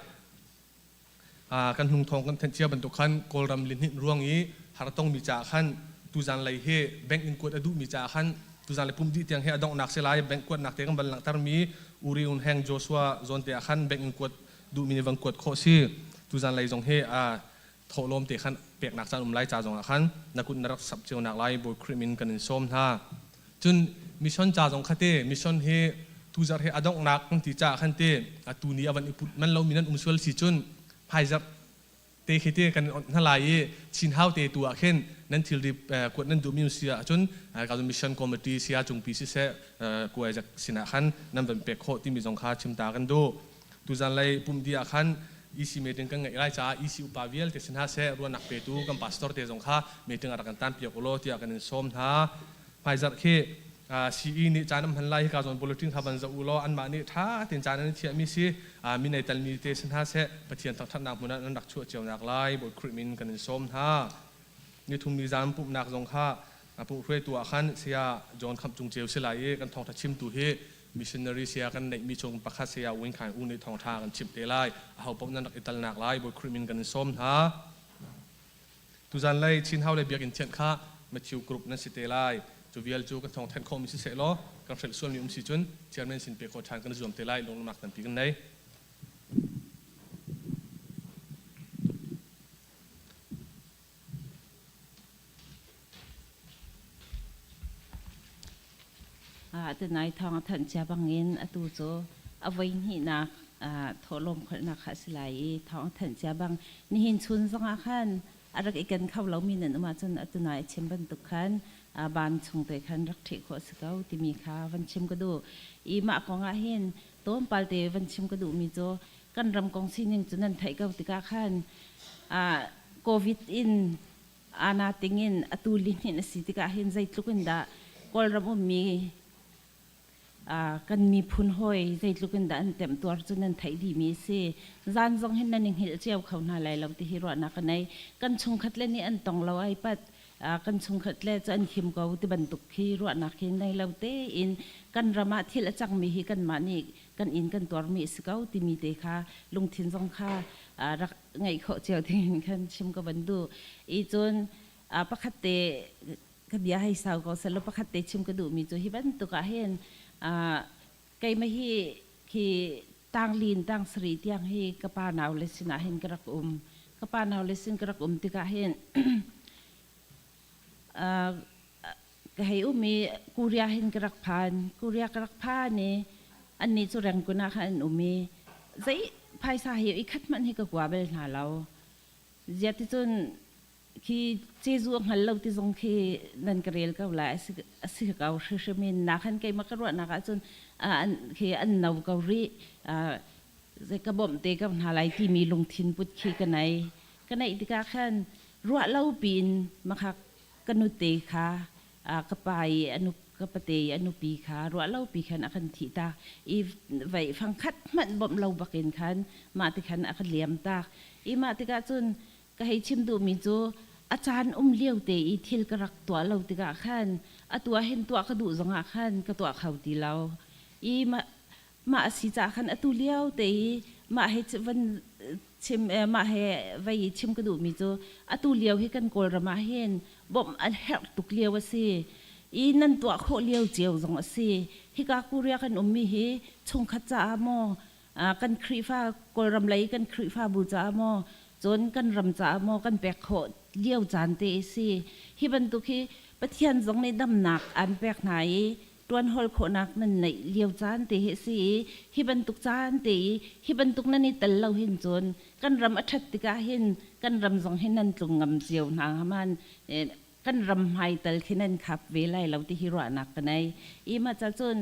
Kan hnung thawng kan thenh cia bantuk khan Kawlram lihnin ruang i hartong mi caah khan tuzan lei hi bank in kuat a duh mi caah khan tuzan le pum dih tiang hi a donghnak si lai. Bank kuatnak te kan van langhter mi Uri Un Heng Joshua zawn te ah khan bank in kuat duh mi nih van kuat khawh si. Tuzan lei zong hi a thawhlawm te khan peknak caan um lai ca zong ah khan na kut na rak sap cio nak lai Bawi Khrih min kan in sawm hna. Cun mission ca zong kha te mission hi tuzarh hi a donghnak kan ti caah khan te atu ni a van i put man lomi nan um sual si cun hmaizarh te khi te kan onh hna lai i Chin Hau te tu ah khin nan thilri kuat nan duhmi si ahcun ka mission committee sia cungpi siseh kuai zak sinah khan nan van pek khawh timi zong kha chim ta kan duh. Tuzan lei pumdi ah khan EC meeting kan ngeih lai caah EC upa vialte si hna seh, ruahnak petu kan pastor te zong kha meeting ah rak kan tan piak ulaw tiah kan in sawm hna. Hmaizarh khi CE nih caan an hman lai hika zawn bulletin kha van zoh u law anmah nih ṭha tein caan an i thiahmi si mi nei talmi te si hna seh, Pathian thangṭhatnak hmun ah nan rak chuah cio nak lai Bawi Khrih min kan in sawm hna. Nithum ni zan pumhnak zong kha pumh hruaitu ah khan Saya John Khamh Cung Ceu si lai i kan thawngṭha chimtu hi missionary saya kan neihmi chung pakhat Saya Win Khaing U nih thawngṭha kan chimh te lai. Aho paoh nan rak i talnak lai Bawi Khrih min kan in sawm hna. Tuzan lei Chin Hau le Biakinn thianh kha Matthew Group nan si te lai. Cu vial cu kan thawng thanh khawhmi siseh law kan hrelh sualmi um si cun chairman sin pe khawh ṭhan kan i zuam te lai. Lunglawmhnak tampi kan nei. Tunai thawng a thanh cia bangin atu cu a voi hnihnak thawhlawm kholhnak kha a si lai i thawng a thanh cia bang nihin chun zongah khan a rak i ken kho lomi nan um ahcun atu nai a chim bantuk khan ban chung te khan rak ṭheh khawh a si ko timi kha van chim ka duh. I mah kong ah hin tlawmpal te van chim ka duhmi cu kan ram kong sining cu nan theih ko tikah khan COVID in ana tingin atu lihninh a si tikah hin zeitluk in dah Kawlram ummi kan miphun hawi zeitluk in dah an temtuar cu nan theih dihmi a si. Zan zong hin nan i hngilh cio kho hna lai lo ti hi ruahnak ka nei. Kan chungkhat le nih an tong lo ai pat kan chungkhat le cu an him ko ti bantuk khi ruahnak hi nei lo tein kan ram ah thil a cangmi hi kanmah nih kan inn kan tuarmi a si ko timi te kha lungthin zong kha rak ngeih khawh cio ding khan chim ka van duh. I cun pakhat te ka bia hei sau ko selaw pakhat te chim ka duhmi cu hi bantuk ah hin keimah hi khi tanglin tang sari tiang hi ka pa nau le sinah hin ka rak um. Ka pa nau le sin ka rak um tikah hin ka hei um i Korea hin ka rak phan. Korea ka rak phan i annih cu Rangoon ah khan an um i zei phaisa hi i khat hmanh hi ka kua bal hna lo. Ziah ticun khi Jesuh a hngal lo ti zong khi nan ka rel ko lai a si ko hrimhrim in na khan keimah ka ruahnak ahcun khi an no ko rih, zei ka bawmh te ko hna lai timi lungthin put khi ka nei. Ka neih tikah khan ruah lo piin makha ka nute kha ka pa i ka pate i a nupi kha ruah lo pi khan a kan thih tak i vei fangkhat hmanh bawmh lo bakin khan mah ti khan a ka liam tak i mah tikah cun ka hei chim duhmi cu a caan um lio te i thil ka rak tuah lo tikah khan atu ah hin tuah ka duh zongah khan ka tuah kho ti lo i mah mah a si caah khan atu lio te i mah he van chim mah he vei i chim ka duhmi cu atu lio hi kan Kawlram ah hin bawmh an herh tuk lio a si. I nan tuah khawh lio cio zong a si. Hika Korea kan ummi hi chungkhat caah maw, kan Khrihfa Kawlram lei kan Khrihfabu caah maw, cun kan ram caah maw kan pek khawh lio caan te a si. Hi bantuk hi Pathian zong nih damnak aan pek hna i ṭuanhawl khawhnak nan neih lio caan te hi a si i hi bantuk caan te i hi bantuk nan i tel lo hin cun kan ram a ṭhat tikah hin kan ram zong hi nan tlung ngam cio hna hnga man kan ram hmai tal khi nan khap ve lai lo ti hi ruahnak ka nei i mah ca cun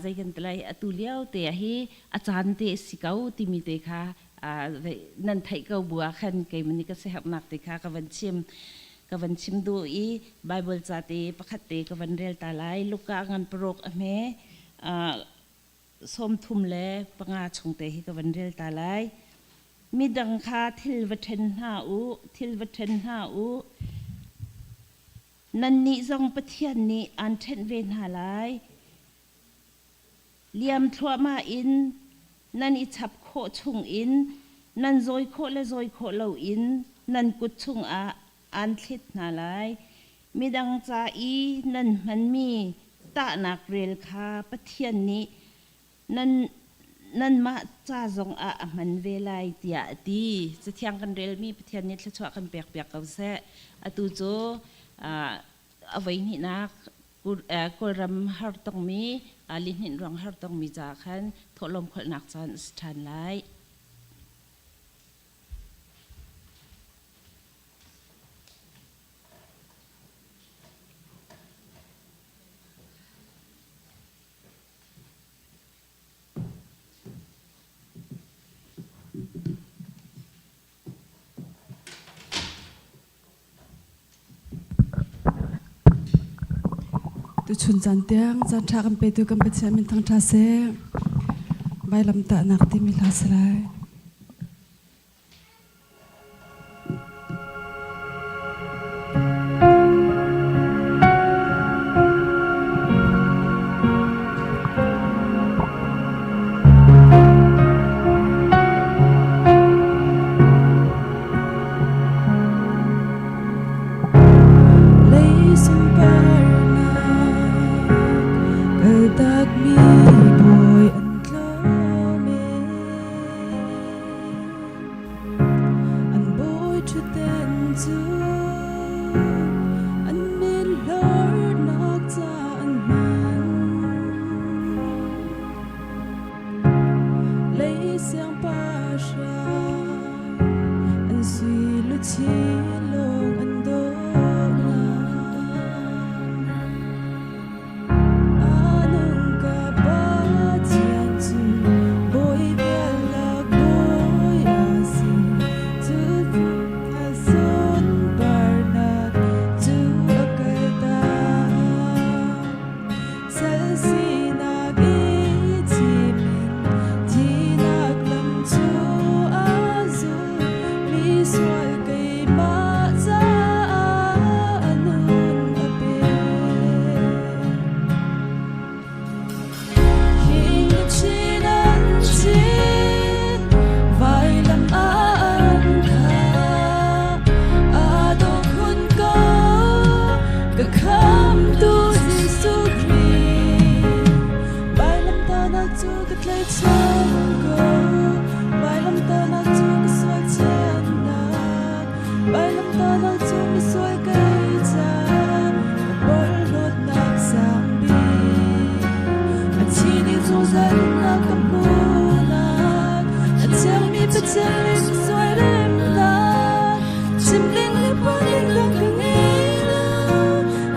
zei kan ti lai atu lio te ah hi a caan te a si ko timi te kha nan theih ko bu ah khan keimah nih ka siaherhnak te kha ka van chim ka van chim duh i Bible ca te pakhat te ka van rel ta lai. Luka ngan paruk a hme 35 chung te hi ka van rel ta lai. Midang kha thil va ṭhen hna u, thil va ṭhen hna u. Nannih zong Pathian nih aan ṭhenh ve hna lai. Liam thluahmah in nan i chap khawh chungin nan zawi khawh le zawi khawh loin nan kut chungah aan thlet hna lai. Midang ca i nan hmanmi tahnak rel kha Pathian nih nan nanmah ca zongah a hman ve lai tiah a ti. Cathiang kan relmi Pathian nih thluachuah kan pekpiak ko seh. Atu cu a voihnihnak Kawlram har tongmi lihninh ruang har tongmi caah khan thawhlawm kholhnak caan a si ṭhan lai. Tuchun caan tiang caan ṭha kan petu kan Pathian min thangṭha seh. Vailamtahnak timi hla si lai. Lei sunparnak kaltakmi bawi an tlawm e. An bawi ṭhutden cu an min hlornak ca an hman. Lei siangpahrang an sui luchin lawng an dawhnak. A nung ka Pathian cu bawi vialak bawi a si. Cu a sunparnak cu a kaltak. Sal sinak i thim in thihnak lam cu a zul. Misual keimah caah a nun a pe. Hi chin an chin, vailam ah an thah. Aa dawh khun ko, ka khamtu Jesuh Khrih. Vailamtahnak cu ka tlaihchan ko, vailamtahnak cu ka sual thiannak, vailamtahnak cu misual kei ca, ka porhlawtnak sang bik. A thi ding zungzal nunnak ka hmuhnak, a thiangmi Pathian nih sual remnak, chim ding le phuan ding dang ka ngei lo,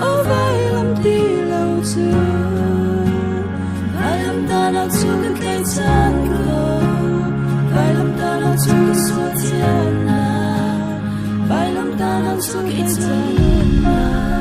aw vailam ti lo cu. Vailamtahnak cu kan tlaihchan ko, vailamtahnak cu kan sual thiannak, vailamtahnak cu kei ca nunnak.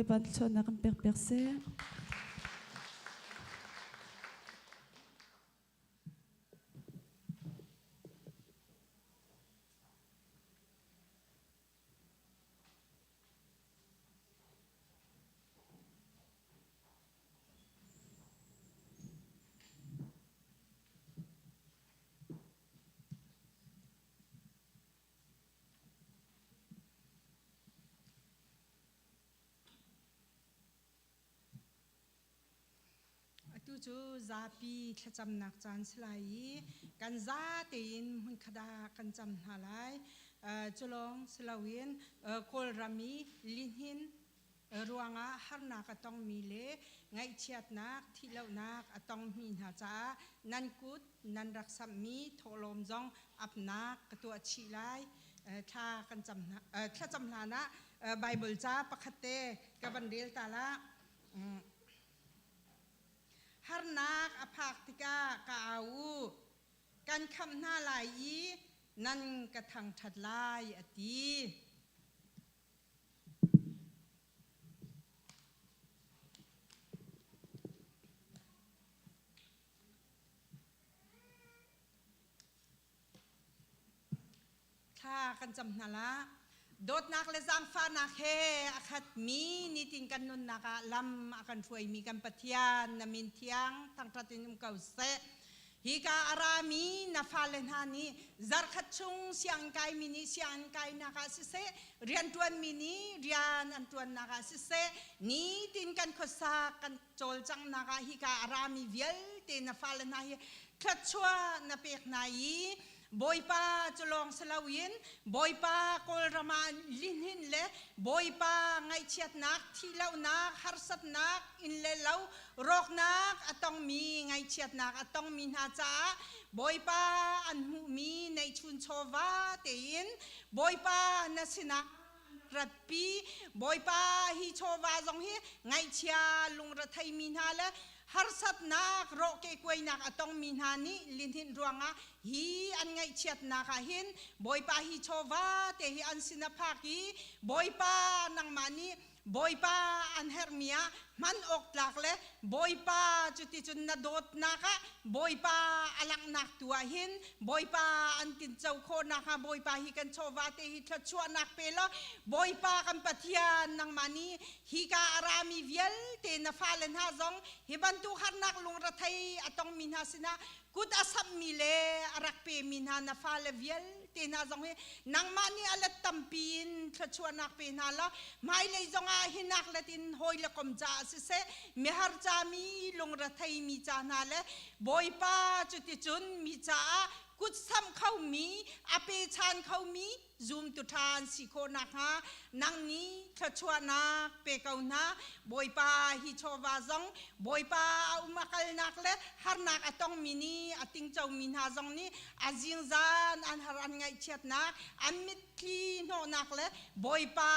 Bawipa thluachuahnak kan pek piak seh. Atu cu zapi thlacamnak caan si lai i kan za tein hmunkhat ah kan cam hna lai. Culawng si loin Kawlram i lihnin ruangah harnak a tongmi le ngaihchiatnak, thihlohnak a tongmi hna caah nan kut nan rak samhmi thawhlawm zong apnak ka tuah chih lai. Thla kan cam hna, thlacam hlan ah Bible ca pakhat te ka van rel ta la. Harnak a phak tikah ka au u, kan khamh hna lai i nan ka thangṭhat lai, a ti. Thla kan cam hna la. Dawtnak le zaangfahnak he a khatmi nitin kan nunnak ah lam a kan hruaimi kan Pathian na min thiang thangṭhat in um ko seh. Hika a rami na fale hna nih zarkhat chung sianginn kaimi nih sianginn kainak ah siseh, rianṭuanmi nih rian an ṭuannak ah siseh, nitin kan khuasak kan cawlcanghnak ah hika a rami vialte na fale hna hi thluachuah na pek hna i Bawipa cu lawng si loin Bawipa Kawlram ah lihnin le Bawipa ngaihchiatnak, thihlohnak, harsatnak, inn le lo rawknak a tongmi ngaihchiatnak a tongmi hna caah Bawipa an hmuhmi neihchun chawva tein Bawipa na sinah ratpi Bawipa hi chawva zong hi ngaihchia lungretheimi hna le harsatnak rawhkehkuainak a tongmi hna nih lihninh ruangah hi an ngaihchiatnak ah hin Bawipa hi chawva te hi an sin a phak i Bawipa nangmah nih Bawipa an herhmi ah hman awk tlak le Bawipa cuticun na dawtnak ah Bawipa a langhnak tu ah hin Bawipa an tinco khawhnak hnga Bawipa hi kan chawva te hi thluachuahnak pe law Bawipa kan Pathian nangmah nih hika a rami vialte na fale hna zong hi bantuk harnak lungrethei a tongmi hna sinah kut a samhmi le a rak pemi hna na fale vialte hna zong hi nangmah nih a let tampi in thluachuahnak pe hna law hmailei zongah hinak let in hawi le kom caah siseh mihar ca mi lungrethei mi ca hna le Bawipa cuticun mi caah kut samh khomi a pechan khomi zumtu ṭha an si khawh nakhnga nang nih thluachuahnak pe ko hna. Bawipa hi chawva zong Bawipa a um a kalnak le harnak a tongmi nih a tingcomi hna zong nih a zingzan an har an ngaihchiatnak an mitthli hnawhnak le Bawipa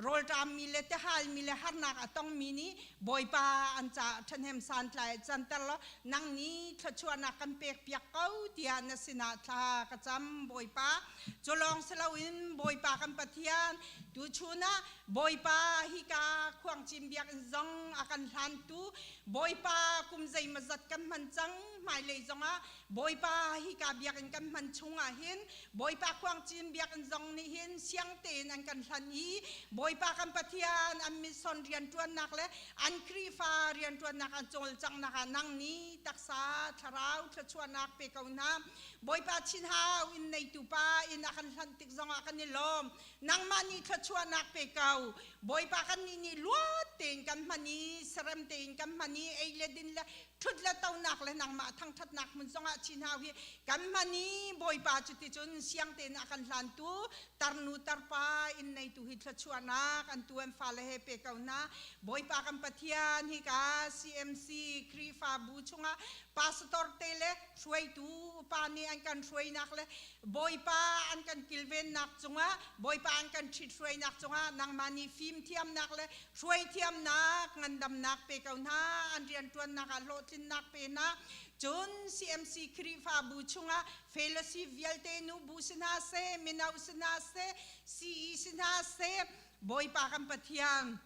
rawlṭammi le tihalmi le harnak a tongmi nih Bawipa an caah ṭhahnem santlai canter law nang nih thluachuahnak kan pekpiak ko tiah na sinah thla ka cam Bawipa. Cu lawng si loin Bawipa kan Pathian tuchun ah Bawipa hika khuangcin biakinn zong a kan hlantu Bawipa kum zeimawzat kan hman cang hmailei zongah Bawipa hika biakinn kan hman chungah hin Bawipa khuangcin biakinn zong nih hin siang tein an kan hlan i Bawipa kan Pathian an mission rianṭuannak le an Khrihfa rianṭuannak an cawlcanghnak ah nang nih taksa thlarau thluachuahnak pe ko hna. Bawipa chinhau inn neitu pa inn a kan hlanh tik zongah kan i lawm. Nangmah nih thluachuahnak pe ko. Bawipa kan nih nih luat tein kan hman i serem tein kan hman i ei le din le ṭhut le tonak le nangmah thangṭhatnak hmun zongah chinhau hi kan hman i Bawipa cuticun siang tein a kan hlantu tarnu tarpa inn neitu hi thluachuahnak an tu an fale he pe ko hna. Bawipa kan Pathian hika CMC Khrihfabu chungah pastor te le hruaitu upa nih an kan hruainak le Bawipa an kan kilvennak cungah Bawipa an kan ṭhithruainak cungah nangmah nih fimthiamnak le hruaithiamnak ngandamnak pe ko hna an rianṭuannak ah hlawhtlinnak pe hna cun CMC Khrihfabu chungah fellowship vialte nu bu si hna seh mino si hna seh CE si hna seh Bawipa kan Pathian.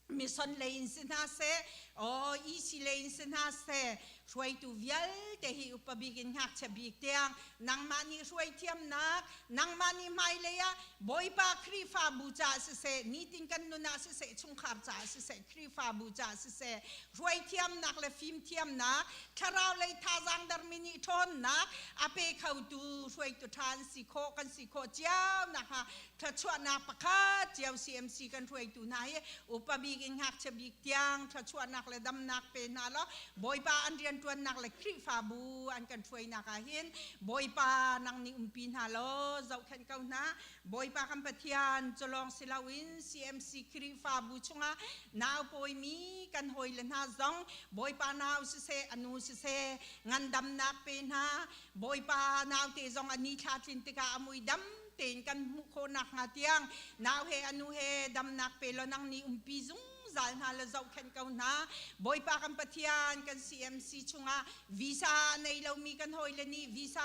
Mission lei in si hna seh, aw EC lei in si hna seh, hruaitu vialte hi upa bik in ngakchia bik tiang nangmah nih hruai thiamnak, nangmah nih hmailei ah Bawipa Khrihfabu caah siseh, nitin kan nun ah siseh, chungkhar caah siseh, Khrihfabu caah siseh, hruai thiamnak le fim thiamnak, thlarau lei thazaang darmi nih ṭhawnnak a pe khotu hruaitu ṭha an si khawh, kan si khawh cio nakhnga thluachuahnak pakhat cio CMC kan hruaitu hna hi upa bik in ngakchia bik tiang thluachuahnak le damnak pe hna law Bawipa an rianṭuannak le Khrihfabu an kan hruainak ah hin Bawipa nang nih umpi hna law zohkhenh ko hna. Bawipa kan Pathian culawng si loin CMC Khrihfabu chungah nau pawimi kan hawile hna zong Bawipa nau siseh a nu siseh ngandamnak pe hna. Bawipa naute zong a ni thla tlin tikah a mui dam tein kan hmuh khawh nakhnga tiang nau he anu he damnak pe law nang nih umpi zungzal hna le zohkhenh ko hna. Bawipa kan Pathian kan CMC chungah visa a nei lomi kan hawile nih visa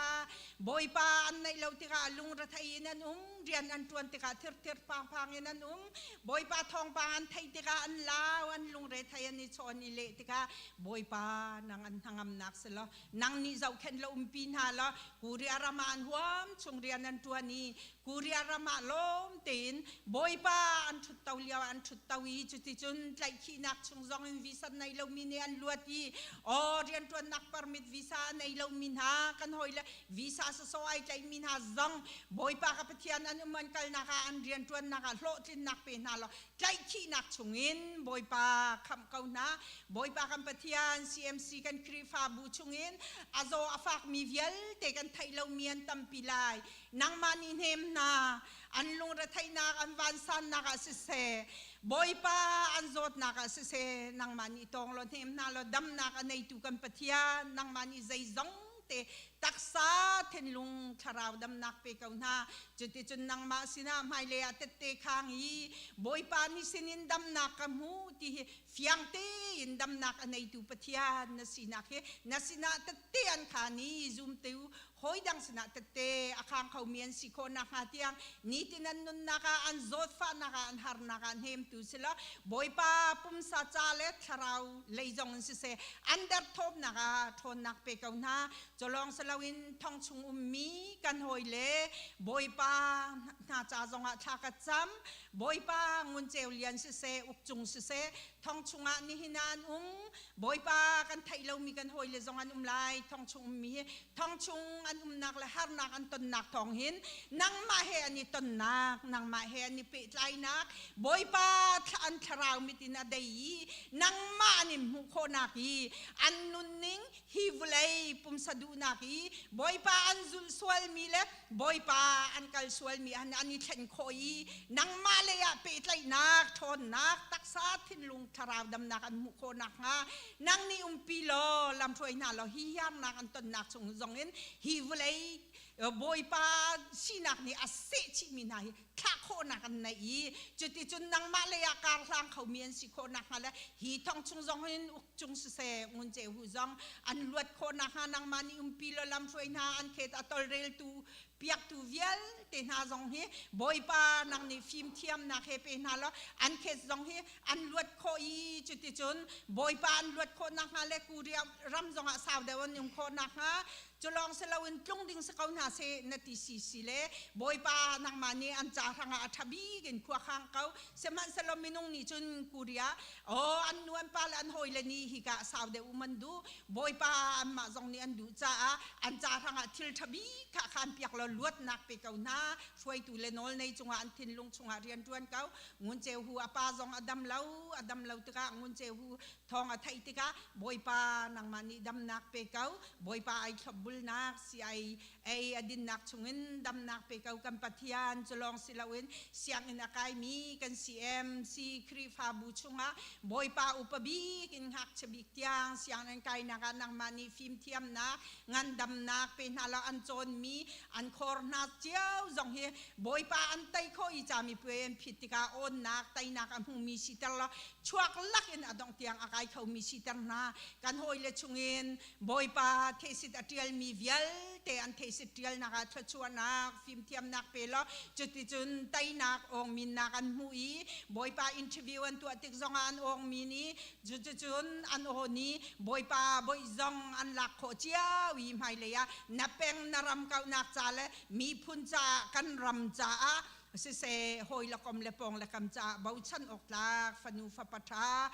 Bawipa an neih lo tikah lungrethei in an um, rian an ṭuan tikah thirthir phangphang in an um. Bawipa thawngpang an theih tikah an lau, an lungrethei an i chawn i leh tikah Bawipa nang an hnangamnak si law nang nih zohkhenh la umpi hna law Korea ram ah an huam chung rian an ṭuan i Korea ram ah lawm tein Bawipa an ṭhutto lio ah an ṭhutto i cuticun tlaihkhihnak chung zong in visa nei lomi nih an luat i aw rianṭuannak permit visa a nei lomi hna kan hawile visa sawsawh ai tlaihmi hna zong Bawipa ka Pathian an um an kalnak ah an rianṭuannak ah hlawhtlinnak pe hna law tlaihkhihnak chungin Bawipa khamh ko hna. Bawipa kan Pathian CMC kan Khrihfabu chungin a zaw a fakmi vialte kan theih lomi an tampi lai. Nangmah nih hnem hna, an lungretheihnak an vansannak ah siseh, Bawipa an zawtnak ah siseh, nangmah nih tawng law hnem hna law damnak a neitu kan Pathian, nangmah nih zeizong te taksa thinlung thlarau damnak pe ko hna. Cuticun nangmah sinah hmailei ah tette khang i Bawipa ni sinin damnak ka hmu ti hi fiang tein damnak a neitu Pathian na sinak hi na sinah tette an khan i zumtu hawi dang sinah tette a khang khomi an si khawh nakhnga tiang nitin an nunnak ah an zawtfahnak ah an harnak ah hnemtu si law Bawipa pumsa ca le thlarau lei zong in siseh an derthawmnak ah ṭhawnnak pe ko hna. Culawng si loin thong chung ummi kan hawile Bawipa hna ca zongah thla ka cam. Bawipa Ngun Ceu Lian siseh, Uk Cung siseh, thong chungah nihin ah an um. Bawipa kan theih lomi kan hawile zong an um lai. Thong chung ummi hi thong chung an umnak le harnak an tonnak thawng hin nangmah he an i tonnak, nangmah he an i pehtlainak, Bawipa an thlarau mit in a dei i nangmah an in hmuh khawhnak i an nunning hi vawlei pumsa duhnak i Bawipa an zulh sualmi le Bawipa an kal sualmi an an i thlen khawh i nangmah lei ah pehtlaihnak ṭhawnnak taksa thinlung thlarau damnak an hmuh khawh nakhnga nang nih umpi law lamhruai hna law hi hiarnak an tonnak chung zongin hi vawlei Bawipa sinak nih a seh chihmi hna hi thlah khawhnak an neih i cuticun nangmah lei ah kar hlang khomi an si khawh nakhnga le hi thong chung zong hin uk cung siseh ngun ce hu zong an luat khawh nakhnga nangmah nih umpi law lamhruai hna an khet a tolreltu piaktu vialte hna zong hi Bawipa nang nih fimthiamnak he pe hna law an khet zong hi an luat khawh i cuticun Bawipa an luat khawh nakhnga le Korea ram zongah sau deuh an um khawh nakhnga Culawng si loin tlung ding si ko hna seh na ti si si le Bawipa nangmah nih an ca hrangah a ṭha bik in khua khang ko. Sihmanhsehlaw minung nih cun Korea aw an nu an pa le an hawile nih hika sau deuh um an duh. Bawipa anmah zong nih an duh caah an ca hrangah thil ṭha bik kha khan piak law luatnak pe ko hna. Hruaitu le nawlnei cungah an thinlung chungah rian ṭuan ko. Ngun Ceu Hu a pa zong a dam lo, a dam lo tikah Ngun Ceu Hu Thawng a theih tikah Bawipa nangmah nih damnak pe ko, Bawipa ai thlopbulnak si ai ei a dinnak chungin damnak pe ko kan Pathian. Cu lawng si loin sianginn a kaimi kan CMC Khrihfabu chungah Bawipa upa bik in ngakchia bik tiang sianginn an kainak ah nangmah nih fimthiamnak ngandamnak pe hna law an cawnmi an khor hna cio zong hi Bawipa an tei khawh i camipuai an phit tikah awnnak teinak a hmumi siter law chuak lakin a dongh tiang a kai khomi siter hna. Kan hawile chungin Bawipa thesit a ṭialmi vialte an thesit ṭialnak ah thluachuahnak fimthiamnak pe law cuticun teinak awngminnak an hmuh i Bawipa interview an tuah tik zongah an awngmin i cuticun an aw nih Bawipa boih zong an lak khawh cio i hmailei ah na peng na ram kauhnak ca le miphun caah kan ram caah siseh hawi le kom le pawng le kam caah bochan awk tlak fanu fapa ṭha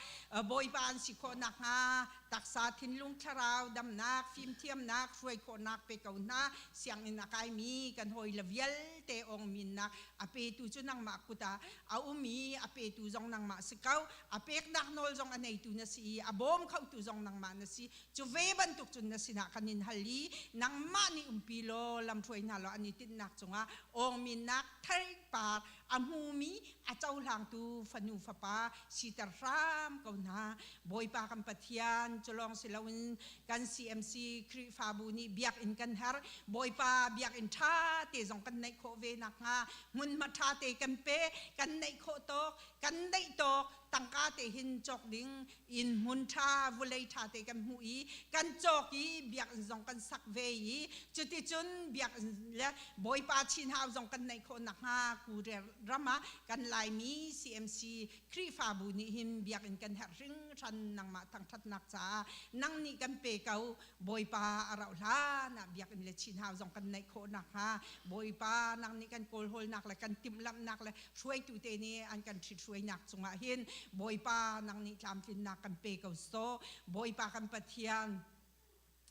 Bawipa an si khawh nakhnga taksa thinlung thlarau damnak fimthiamnak hruai khawhnak pe ko hna. Sianginn a kaimi kan hawi le vialte ongminnak a petu cu nangmah kut ah a um i a petu zong nangmah si ko. A peknak nawl zong a neitu na si i a bawm khotu zong nangmah na si. Cu ve bantuk cun na sinah kan in hal i nangmah nih umpi law lamhruai hna law an i tinhnak cungah awngminnak theipar a hmumi a cohlangtu fanu fapa siter hram ko hna. Bawipa kan Pathian, cu lawng si loin kan CMC Khrihfabu nih biakinn kan herh. Bawipa biakinn ṭha te zong kan neih khawh ve nakhnga hmunhma ṭha te kan pe, kan neih khawh tawk, kan neih tawk tangka te hin cawk ding inn hmun ṭha vulei ṭha te kan hmuh i kan cawk i biakinn zong kan sak ve i cuticun biakinn le Bawipa chinhau zong kan neih khawh nakhnga Korea ram ah kan Laimi CMC Khrihfabu nih hin biakinn kan herh hringhran. Nangmah thangṭhatnak caah nang nih kan pe ko. Bawipa a rauh hlan ah biakinn le chinhau zong kan neih khawh nakhnga Bawipa nang nih kan kawlhawlnak le kan timhlamhnak le hruaitu te nih an kan ṭhithruainak cungah hin Bawipa nang nih tlamtlinnak kan pe ko sawh. Bawipa kan Pathian,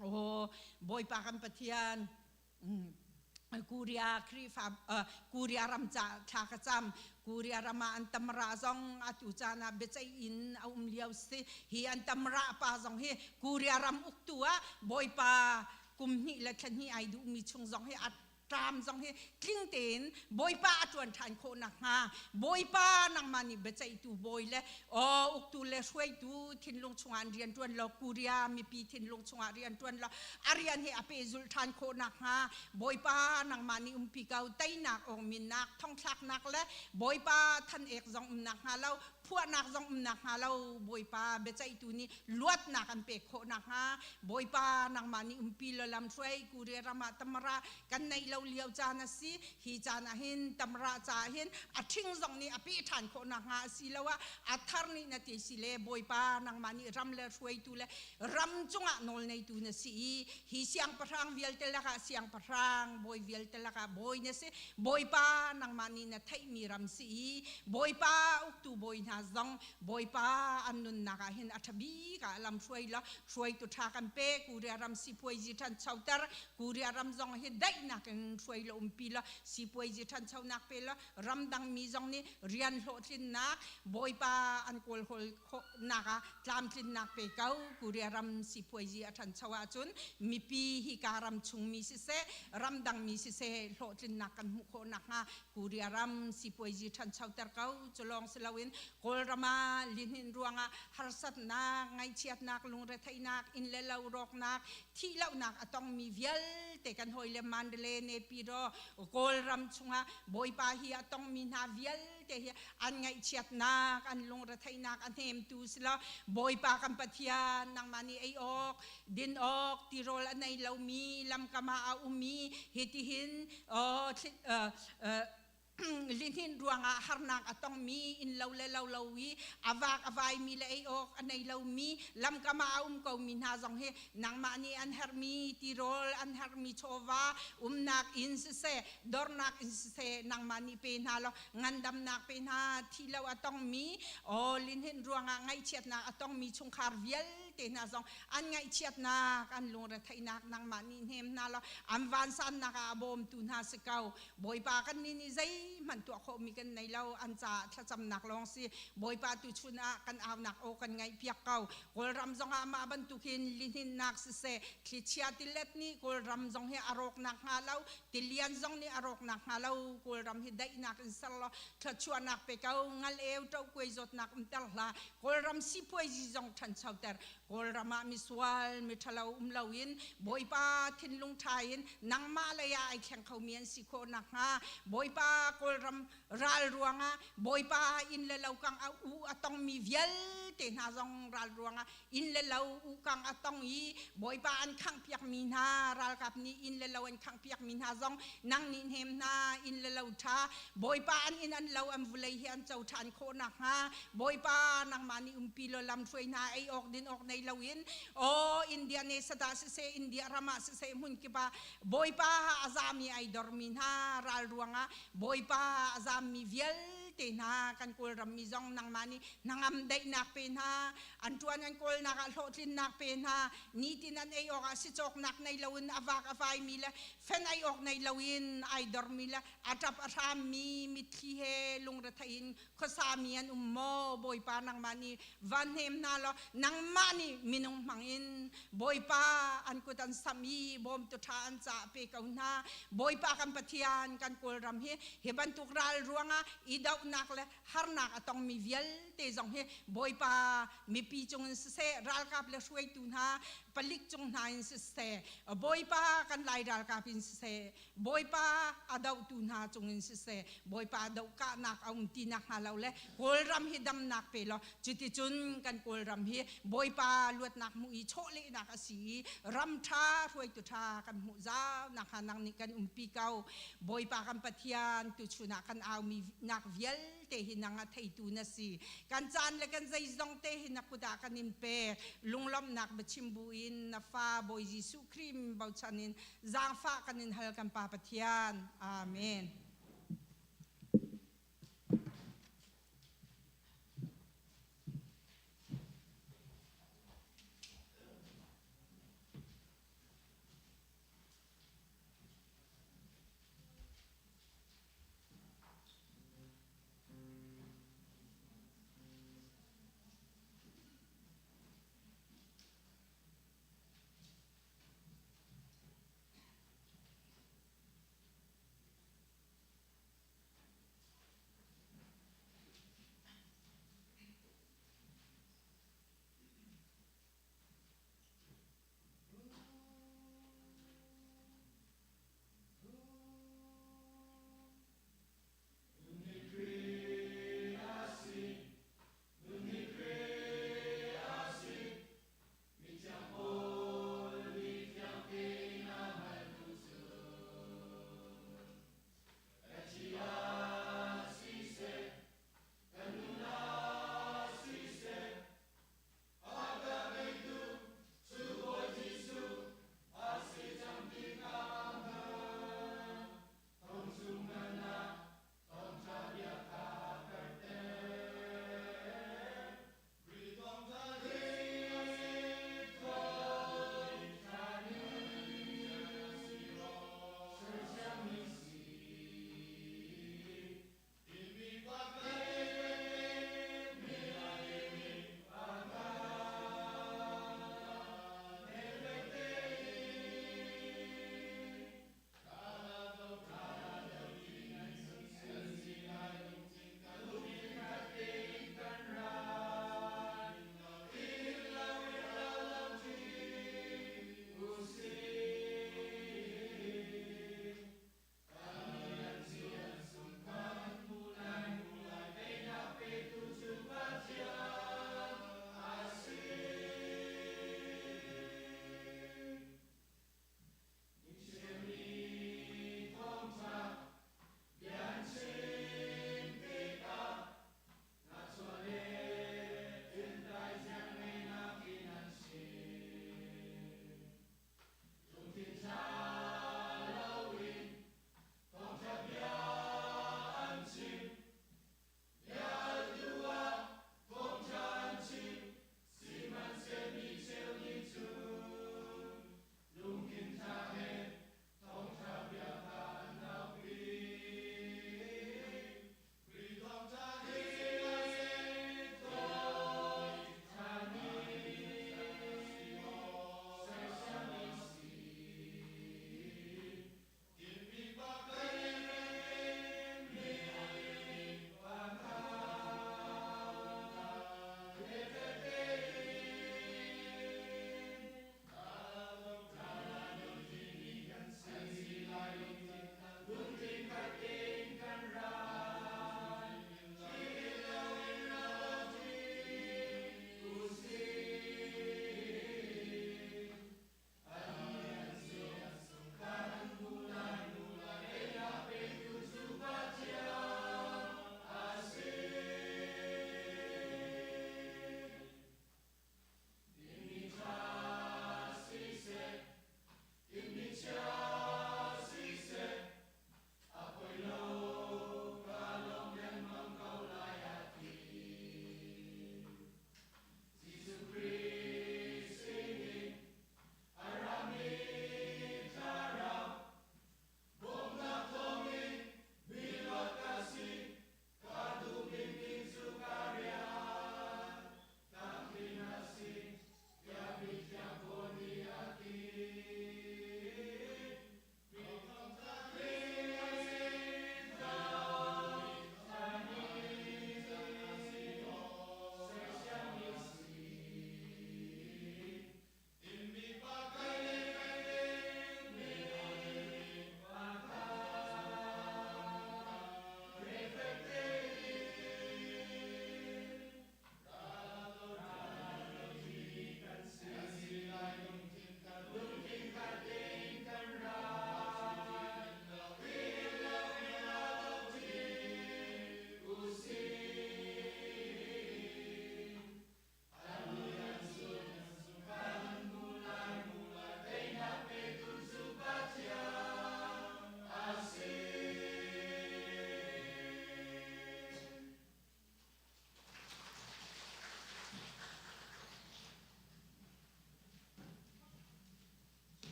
oh Bawipa kan Pathian, Korea Khrihfa Korea ram ca thla ka cam. Korea ram ah an tamra zong atu caan ah biaceih in a um lio si. Hi an tamra pa zong hi Korea ram uktu ah Bawipa kum hnih le thla hnih ai duhmi chung zong hi a ṭam zong hi tling tein Bawipa a ṭuan ṭhan khawh nakhnga Bawipa nangmah nih biaceihtu bawi le aw uktu le hruaitu thinlung chungah an rian ṭuan law Korea mipi thinlung chungah rian ṭuan law a rian hi a pehzulh ṭhan khawh nakhnga Bawipa nangmah nih umpi ko. Teinak awngminnak thongthlaknak le Bawipa than ek zong um nakhnga lo, phuahnak zong um nakhnga lo, Bawipa biaceihtu nih luatnak an pek khawh nakhnga Bawipa nangmah nih umpi law lam hruai. Korea ram ah tamara kan neih lo lio caan a si. Hi caan ah hin tamara caah hin a ṭhing zong nih a peh ṭhan khawh nakhnga asiloah a thar nih na ti si le Bawipa nangmah nih ram le hruaitu le ram cungah nawl neitu na si i hi siangpahrang vialte lakah siangpahrang, bawi vialte lakah bawi na si. Bawipa nangmah nih na theihmi ram si i Bawipa uktu bawi hna zong Bawipa an nunnak ah hin a ṭha bik ah lam hruai law hruaitu ṭha kan pe. Korea ram sipuaizi ṭhanchoter. Korea ram zong hi daihnak in hruai law umpi law sipuaizi ṭhanchonak pe law ramdang mi zong nih rian hlawhtlinnak Bawipa an kawlhawl khawhnak ah tlamtlinnak pe ko. Korea ram sipuaizi a ṭhancho ahcun mipi hika ram chungmi siseh, ramdang mi siseh hlawhtlinnak kan hmuh khawh nakhnga Korea ram sipuaizi ṭhanchoter ko. Cu lawng si loin Kawlram ah lihnin ruangah harsatnak, ngaihchiatnak, lungretheihnak, inn le lo rawknak, thihlohnak a tongmi vialte kan hawile Mandalay, Naypyidaw, Kawlram chungah Bawipa hi a tongmi hna vialte hi an ngaihchiatnak, an lungretheihnak a hnemtu si lo. Bawipa kan Pathian, nangmah nih ei awk, din awk, tirawl a nei lomi, lamkam ah a ummi, hitihin lihnin ruangah harnak a tongmi, inn lo le lo lo i a vak a vaimi le ei awk a nei lomi, lamkam ah a um komi hna zong hi nangmah nih an herhmi tirawl, an herhmi chawva, umnak inn siseh, dornak in siseh nangmah nih pe hna law ngandamnak pe hna. Thi lo a tongmi, aw lihnin ruangah ngaihchiatnak a tongmi chungkhar vialte hna zong an ngaihchiatnak, an lungretheihnak nangmah nih hnem hna law an vansannak ah a bawmtu hna si ko. Bawipa, kan nih nih zeihmanh tuah khawhmi kan nei lo, an caah thlacamnak lawng si. Bawipa, tuchun ah kan aunak aw kan ngaihpiak ko. Kawlram zongah mah bantukin lihninnak siseh, thlichia tilet nih Kawlram zong hi a rawk nakhnga lo, tilian zong nih a rawk nakhnga lo, Kawlram hi daihnak in ser law thluachuahnak pe ko. Ngal eu ṭohkuai zawtnak umter hlah. Kawlram sipuaizi zong ṭhanchoter. Kawlram ah misual miṭhalo um loin Bawipa thinlung ṭha in nangmah lei ah ai thleng khomi an si khawh nakhnga Bawipa Kawlram ral ruangah Bawipa inn le lo kang a u a tongmi vialte hna zong ral ruangah inn le lo u kang a tong i Bawipa an khanghpiakmi hna ralkap nih inn le lo an khanghpiakmi hna zong nang nih hnem hna inn le lo ṭha Bawipa an inn an lo an vulei hi an co ṭhan khawh nakhnga Bawipa nangmah nih umpi law lam hruai hna ei awk din awk nei loin aw India ne sada siseh India ram ah siseh hmun kip ah Bawipa a zami ai dormi hna ral ruangah Bawipa a zammi vialte hna kan Kawlram mi zong nangmah nih hnangam daihnak pe hna an ṭuan an kawlnak ah hlawhtlinnak pe hna nitin an ei awk ah sicawknak nei loin a vak a vaimi le fen ei awk nei loin ai dormi le a ṭap a hrammi mitthli he lungrethei in khuasami an um maw Bawipa nangmah nih van hnem hna law nangmah nih minung hmang in Bawipa an kut an samh i bawmtu ṭha an caah pe ko hna Bawipa kan Pathian kan Kawlram hi hi bantuk ral ruangah i dohnak le harnak a tongmi vialte zong hi Bawipa mipi cung in siseh ralkap le hruaitu hna palik cung hna in siseh Bawipa kan Lai ralkap in siseh Bawipa a dohtu hna cungin siseh Bawipa dohkahnak a um ti nakhnga lo le Kawlram hi damnak pe law cuticun kan Kawlram hi Bawipa luatnak hmuh i chawlehnak a si i ram ṭha hruaitu ṭha kan hmuh zau nakhnga nang nih kan umpi ko Bawipa kan Pathian tuchun ah kan aumi nak vialte hi nang a theitu na si kan caan le kan zeizong te hi na kut ah kan in pek lunglawmhnak biachim buin na fa Bawi Jesuh Khrih bochan in zaangfah kan in hal kan Pa Pathian. Amen.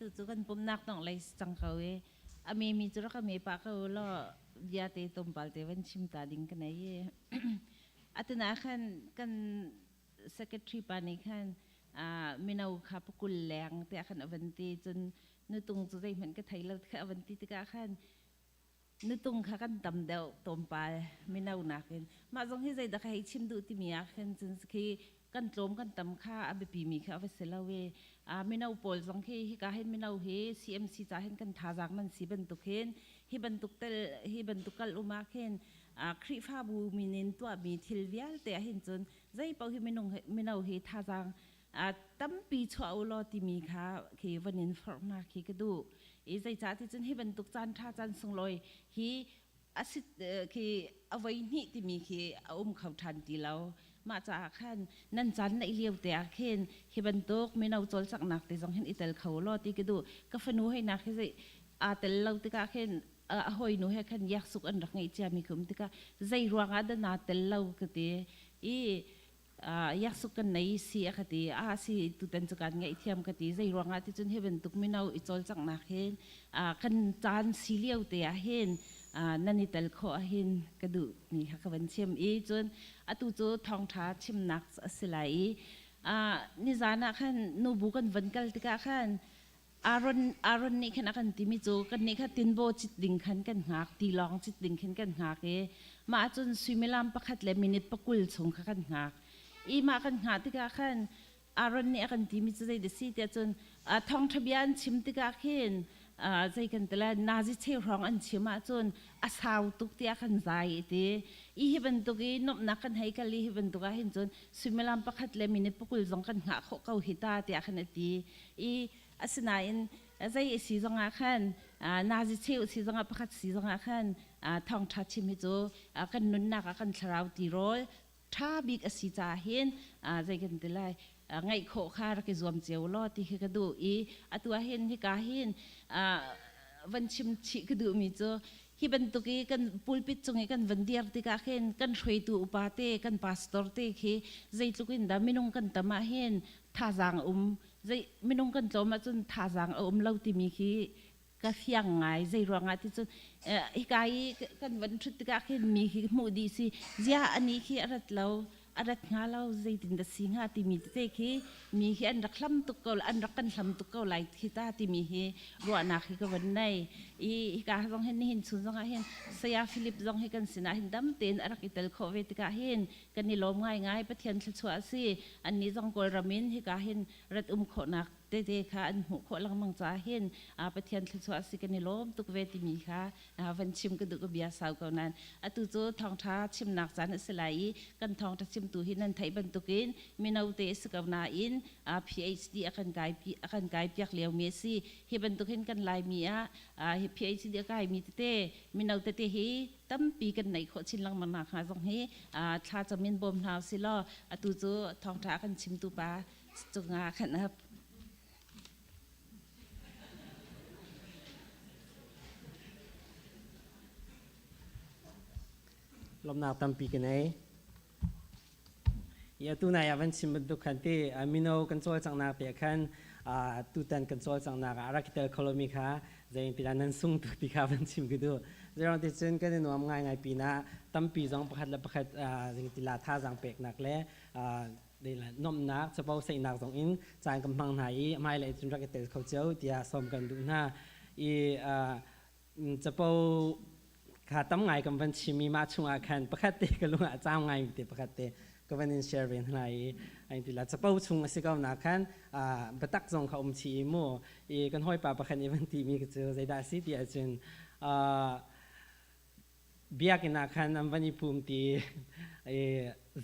Atu cu kan pumnak dongh lei si cang ko i a memi cu rak ka me pah ko law bia te tlawmpal te van chim ta ding ka nei i atu na khan kan secretary pa nih khan mino kha pakul leng tiah khan a van ti cun nutung cu zeihmanh ka thei lo kha a van ti tikah khan nutung kha kan tam deuh tlawmpal mino nakin mah zong hi zeidah ka hei chim duh timi ah khan cun khi kan tlawm kan tam kha a biapi mi kha a va si lo i mino pawl zong khi hika hin mino hi CMC ca hin kan thazaang nan si bantuk hin hi bantuk tel hi bantuk kal um ah khin Khrihfabu min in tuahmi thil vialte ah hin cun zei paoh hi minung mino hi thazaang tampi chuah u law timi kha khi van in forh hna khi ka duh i zeicah ti cun hi bantuk caan ṭha caan sunglawi hi a si khi a voi hnih timi khi a um kho ṭhan ti lo. Mah caah khan nan caan neih lio te ah khin hi bantuk mino cawlcanghnak te zong hin i tel kho law ti ka duh. Ka fanu heinak hi zei aa tel lo tikah khin a hawinu he khan yaksuk an rak ngeih ciami ka um tikah zei ruangah dah naa tel lo ka ti i yaksuk kan nei si a ka ti. A si tutan cu kan ngaihthiam ka ti. Zei ruangah ti cun hi bantuk mino i cawlcanghnak hin kan caan si lio te ah hin nan i tel khawh ahhin ka duh mi kha ka van chim i cun atu cu thawngṭha chimnak a si lai i nizan ah khan nubu kan van kal tikah khan Aaron Aaron nih khan a kan timi cu kannih kha tinbaw cit ding khan kan hngak tilawng cit ding khin kan hngak i mah cun suimilam pakhat le minute pakul chung kha kan hngak i mah kan hngah tikah khan Aaron nih a kan timi cu zei si tiah cun thawngṭha bia an chim tikah khin zei kan ti lai nazi cheu hrawng an chim ahcun a sau tuk tiah kan zai i ti i hi bantuk i nuamhnak kan hei kal i hi bantuk ah hin cun suimilam pakhat le minute pakul zong kan hngah khawh ko hi ta tiah khan a ti i asinain zei a si zongah khan nazi cheu si zongah pakhat si zongah khan thawngṭha chim hi cu kan nunnak ah kan thlarau tirawl ṭha bik a si caah hin zei kan ti lai ngaih khawh kha rak i zuam cio law ti khi ka duh i atu ah hin hika hin van chim chih ka duhmi cu hi bantuk i kan pulpit cung i kan van dir tikah khin kan hruaitu upa te kan pastor te khi zeitluk in dah minung kan tam ah hin thazaang a um zei minung kan tlawm ahcun thazaang a um lo timi khi ka fiang ngai. Zei ruangah ti cun hika i kan van ṭhut tikah khin mi khi hmuh dih si ziah ani khi a rat lo a rat hnga lo zeitin dah si hnga timi tete khi mi khi an rak hlam tuk ko an rak kan hlam tuk ko lai khi ta timi hi ruahnak hi ka van nei. I hika zong hin nihin chun zongah hin Saya Philip zong hi kan sinah hin dam tein a rak i tel khawh ve tikah hin kan i lawm ngaingai. Pathian thluachuah a si. Annih zong Kawlram in hika hin rat um khawhnak tete kha an hmuh khawh lengmang caah hin Pathian thluachuah si kan i lawm tuk ve timi kha van chim ka duh. Ka bia sau ko nain atu cu thawngṭha chimnak caan a si lai i kan thawngṭha chimtu hi nan theih bantukin mino te a si ko nain PhD a kan kai a kan kai piak liomi a si. Hi bantuk hin kan Laimi ah hi PhD a kaimi tete mino tete hi tampi kan neih khawh chin lengmang nakhnga zong hi thla cam in bawm hna usih law atu cu thawngṭha a kan chimtu pa cungah khan ap. Lawmnak tampi ka nei. I atu nai ah van chim bantuk khan ti mino kan cawlcanghnak te khan tutan kan cawlcanghnak ah rak i tel kho lomi kha zeitin nan sung tuk ti kha van chim ka duh. Zeirang ti cun kan i nuam ngaingai pinah tampi zong pakhat le pakhat zingtila thazaang peknak le nuamhnak capo saihnak zong in caan kan hmang hna i hmailei cun rak i tel kho cio tiah sawm kan duh hna. I capo kha tam ngai kan van chim i mah chungah khan pakhat te ka lung ah caam ngai te pakhat te ka van in share ve hna i ai ti la capo chung a si ko na khan biatak zong kha um chi i mu i kan hawipa pakhat nih van ti mi cu zeidah si ti ahcun biakinn ah khan an van i pum ti i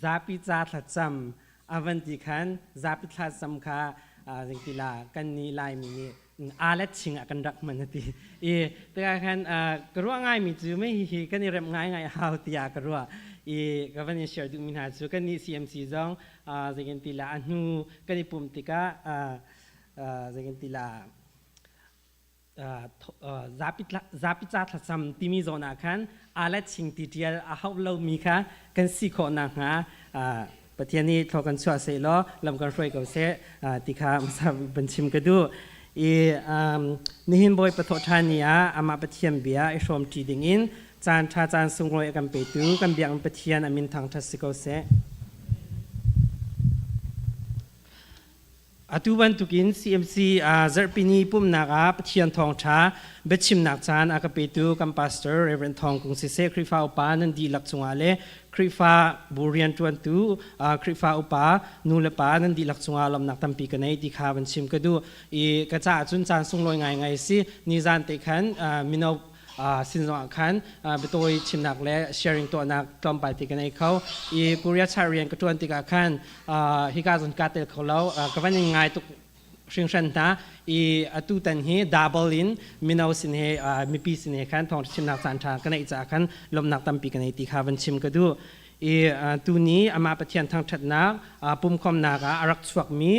zapi ca thlacam a van ti khan zapi thlacam kha zingtila kan nih Laimi nih aa ching ah kan rak hman a ti i tikah khan ka ruah ngaimi cu mei hi kan i remh ngaingai hau tiah ka ruah i ka van in share duhmi hna cu kan nih CMC zong zeitin ti la a hnu kan i pum tikah zeitin ti la zapi ca thlacam timi zawn ah khan aa le ching ti ṭial a hauh lomi kha kan si khawh nakhnga Pathian nih thlaw kan chuah seh law lam kan hruai ko seh ti kha hmasa van chim ka duh. I nihin Bawipa thawhṭhan ni ah amah Pathian bia i hrawmṭi dingin caan ṭha caan sunglawi a kan petu kan biakinn Pathian a min thangṭhat si ko seh. Atu bantukin CMC zarhpini pumhnak ah Pathian thawngṭha biachimnak caan a ka petu kan pastor Reverend Thawng Kung siseh Khrihfa upa nan dihlak cungah le Khrihfa bu rianṭuantu Khrihfa upa nu le pa nan dihlak cungah lawmhnak tampi ka nei ti kha van chim ka duh. I ka caah cun caan sunglawi ngaingai si. Nizan te khan mino sin zongah khan biatawi chimnak le sharing tuahnak tlawmpal te kan ei kho i Korea char rian ka ṭuan tikah khan hika zon ka tel kho lo ka van in ngai tuk hringhran hna i atu tan hi double in mino sin he mipi sin he khan thawng chimnak caan ṭha ka neih caah khan lawmhnak tampi ka nei ti kha van chim ka duh i tuni amah Pathian thangṭhatnak pumkhawmnak ah a rak chuakmi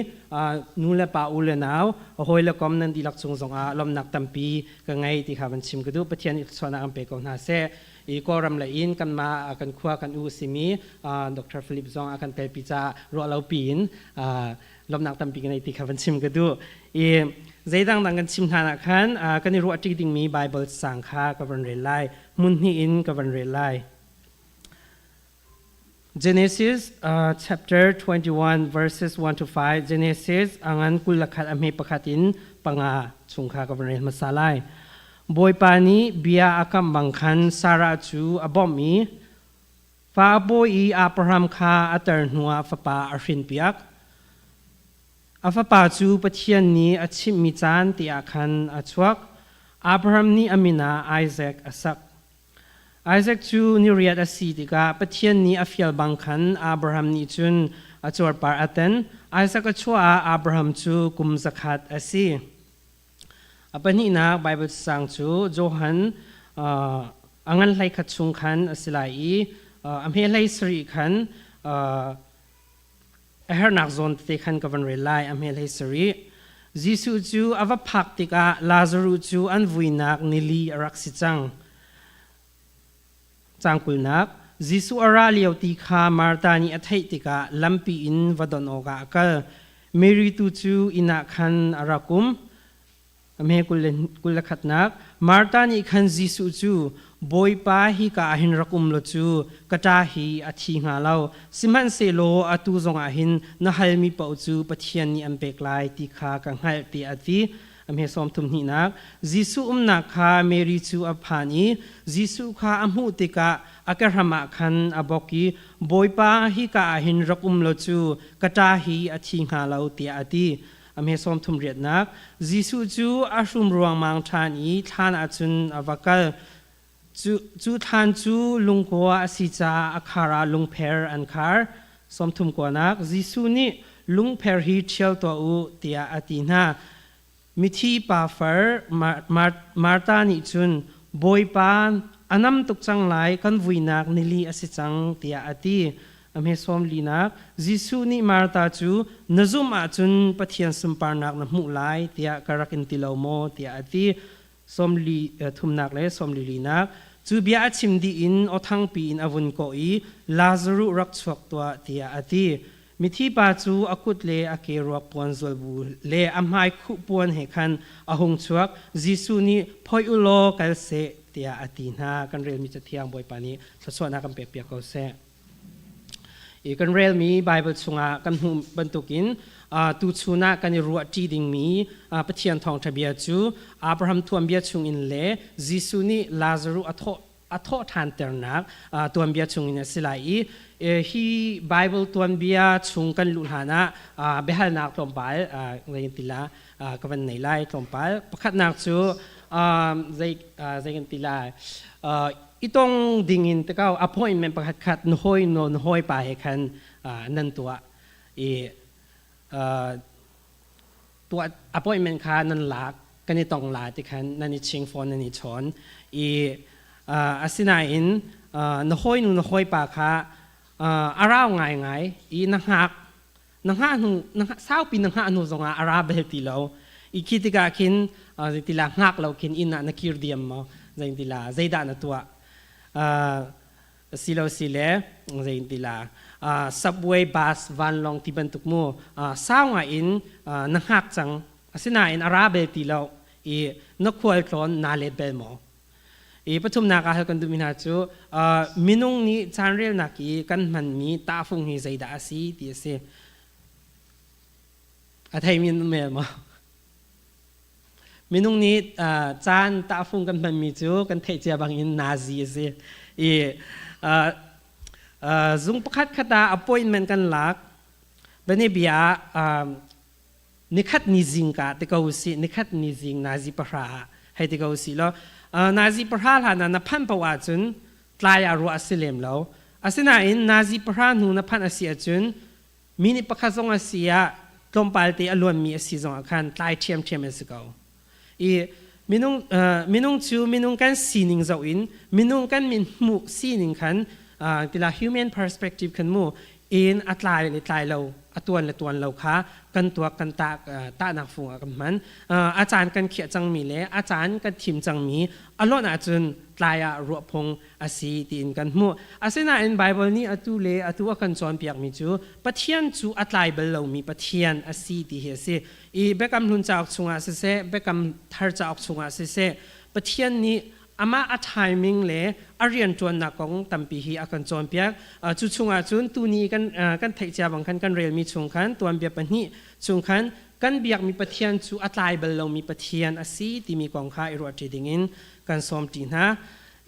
nu le pa u le nau hawi le kom nan dihlak cung zongah lawmhnak tampi ka ngei ti kha van chim ka duh. Pathian nih thluachuahnak an pe ko hna seh. I Kawlram lei in kanmah kan khua kan u simi Dr. Philip zong a kan telpi caah ruah lo piin lawmhnak tampi ka ngei ti kha van chim ka duh. I zeidang dang kan chim hlan ah khan kan i ruah ṭi dingmi Bible caang kha ka van rel lai. Hmun hnih in ka van rel lai. Genesis chapter 21 verses 1 to 5 Genesis angan 21 a hme pakhat in panga chung kha ka van rel hmasa lai. Bawipa nih bia a kam bang khan Sarah cu a bawmh i fa a pawi i Abraham kha a tar hnuah fapa a hrinpiak. A fapa cu Pathian nih a chimhmi caan te ah khan a chuak. Abraham nih a min ah Isaac a sak. Isaac cu ni riat a si tikah Pathian nih a fial bang khan Abraham nih cun a cuarpar a ten. Isaac a chuah ah Abraham cu kum 100 a si. A pahnihnak Baibal cacang cu Johan a ngan hlei khat chung khan a si lai i a hme hlei sarih khan a hernak zawn tete khan ka van rel lai a hme hlei sarih. Jesuh cu a va phak tikah Lazaruh cu an vuinak nili a rak si cang. Caang kulnak Jesuh a ra lio ti kha Martha nih a theih tikah lampi in va don awkah a kal. Mary tu cu inn ah khan a rak um. A hme 21nak Martha nih khan Jesuh cu Bawipa hika ah hin rak um law cu ka ṭa hi a thi hnga lo. Sihmanhsehlaw atu zongah hin na halmi paoh cu Pathian nih an pek lai ti kha ka hngalh tiah a ti. A hme 32nak Jesuh umnak kha Mary cu a phan i Jesuh kha a hmuh tikah a kehram ah khan a bawk i Bawipa hika ah hin rak um law cu ka ṭa hi a thi hnga lo tiah a ti. A hme 30 riatnak Jesuh cu a hrum ruangmang ṭhan i thlan ah cun a va kal. Cu thlan cu lungkua a si caah a khar ah lungpher an khar. 30 kuanak Jesuh nih lungpher hi ṭhial tuah u tiah a ti hna. Mithi pa far Martha nih cun Bawipa a nam tuk cang lai kan vuinak nili a si cang tiah a ti. A hme sawmlinak Jesuh nih Martha cu na zumh ahcun Pathian sunparnak na hmuh lai tiah ka rak in ti lo maw tiah a ti. Sawmli thumnak le sawmli linak cu bia a chim dih in aw thangpi in a vun kawh i Lazaruh rak chuak tuah tiah a ti. Mithi pa cu a kut le a ke ruak puan zualbu le a hmai khuh puan he khan a hung chuak. Jesuh nih phoih u law kal seh tiah a ti hna. Kan relmi Cathiang Bawipa nih thluachuahnak kan pekpiak ko seh. I kan relmi Baibal chungah kan hmuh bantukin tuchun ah kan i ruahṭi dingmi Pathian thawngṭha bia cu Abraham tuanbia chungin le Jesuh nih Lazaruh a thawh ṭhanternak tuanbia chungin a si lai i hi Baibal tuanbia chung kan luh hlanah biahalnak tlawmpal zei ti la ka van nei lai tlawmpal. Pakhatnak cu zei zei kan ti lai itong dingin tikau appointment pakhat khat na hawi no na hawi pa he khan nan tuah i tuah appointment kha nan lak kan i tong la ti khan nan i ching phone nan i chawn i asinain na hawi nu na hawi pa kha a rau ngai ngai i na hngak na hngah hnu na saupi na hngah hnu zongah a ra bal ti lo i khi tikah khin zeitila hngak lo khin inn ah na kir diam maw zeitila zeidah na tuah silo sile zeitila subway bus vanlawng ti bantuk mu sau ngai in na hngak cang. Asinain a ra bel ti lo i na khualtlawn naa let bel maw? I pathumnak ah hal kan duhmi hna cu minung nih caan relnak i kan hmanmi tahfung hi zeidah a si ti a si. A theimi nan um maw? Minung nih caan tahfung kan hmanmi cu kan theih cia bangin nazi a si. I zung pakhat khat ah appointment kan lak. Banebia ah nikhat ni zingka ti ko usih nikhat ni zing nazi pahra ah hei ti ko usih law nazi pahra hlan ah na phanh paoh ahcun tlai ah ruah a si lem lo. Asinain nazi pahra hnu na phanh a si ahcun minute pakhat zong a si ah tlawmpal te a luanmi a si zong ah khan tlai ṭhiamṭhiam an si ko. I minung minung cu minung kan sining zoh in minung kan min hmuh sining khan tila human perspective khan mu in a tlai le tlai lo a tuan le tuan lo kha kan tuak kan tah tahnak fung ah kan hman. A caan kan khiah cangmi le a caan kan thim cangmi a lonh ahcun tlai ah ruah phung a si tiin kan hmuh. Asinain Baibal nih atu le atu a kan cawnpiakmi cu Pathian cu a tlai bal lomi Pathian a si ti hi a si. I Biakam Hlun cauk chungah siseh, Biakam Thar cauk chungah siseh, Pathian nih amah a timing le a rianṭuannak kong tampi hi a kan cawnpiak. Cu chungah cun tuni kan kan theih cia bang khan kan relmi chung khan tuanbia pahnih chung khan kan biakmi Pathian cu a tlai bal lomi Pathian a si timi kong kha i ruahṭi dingin kan sawmṭi hna.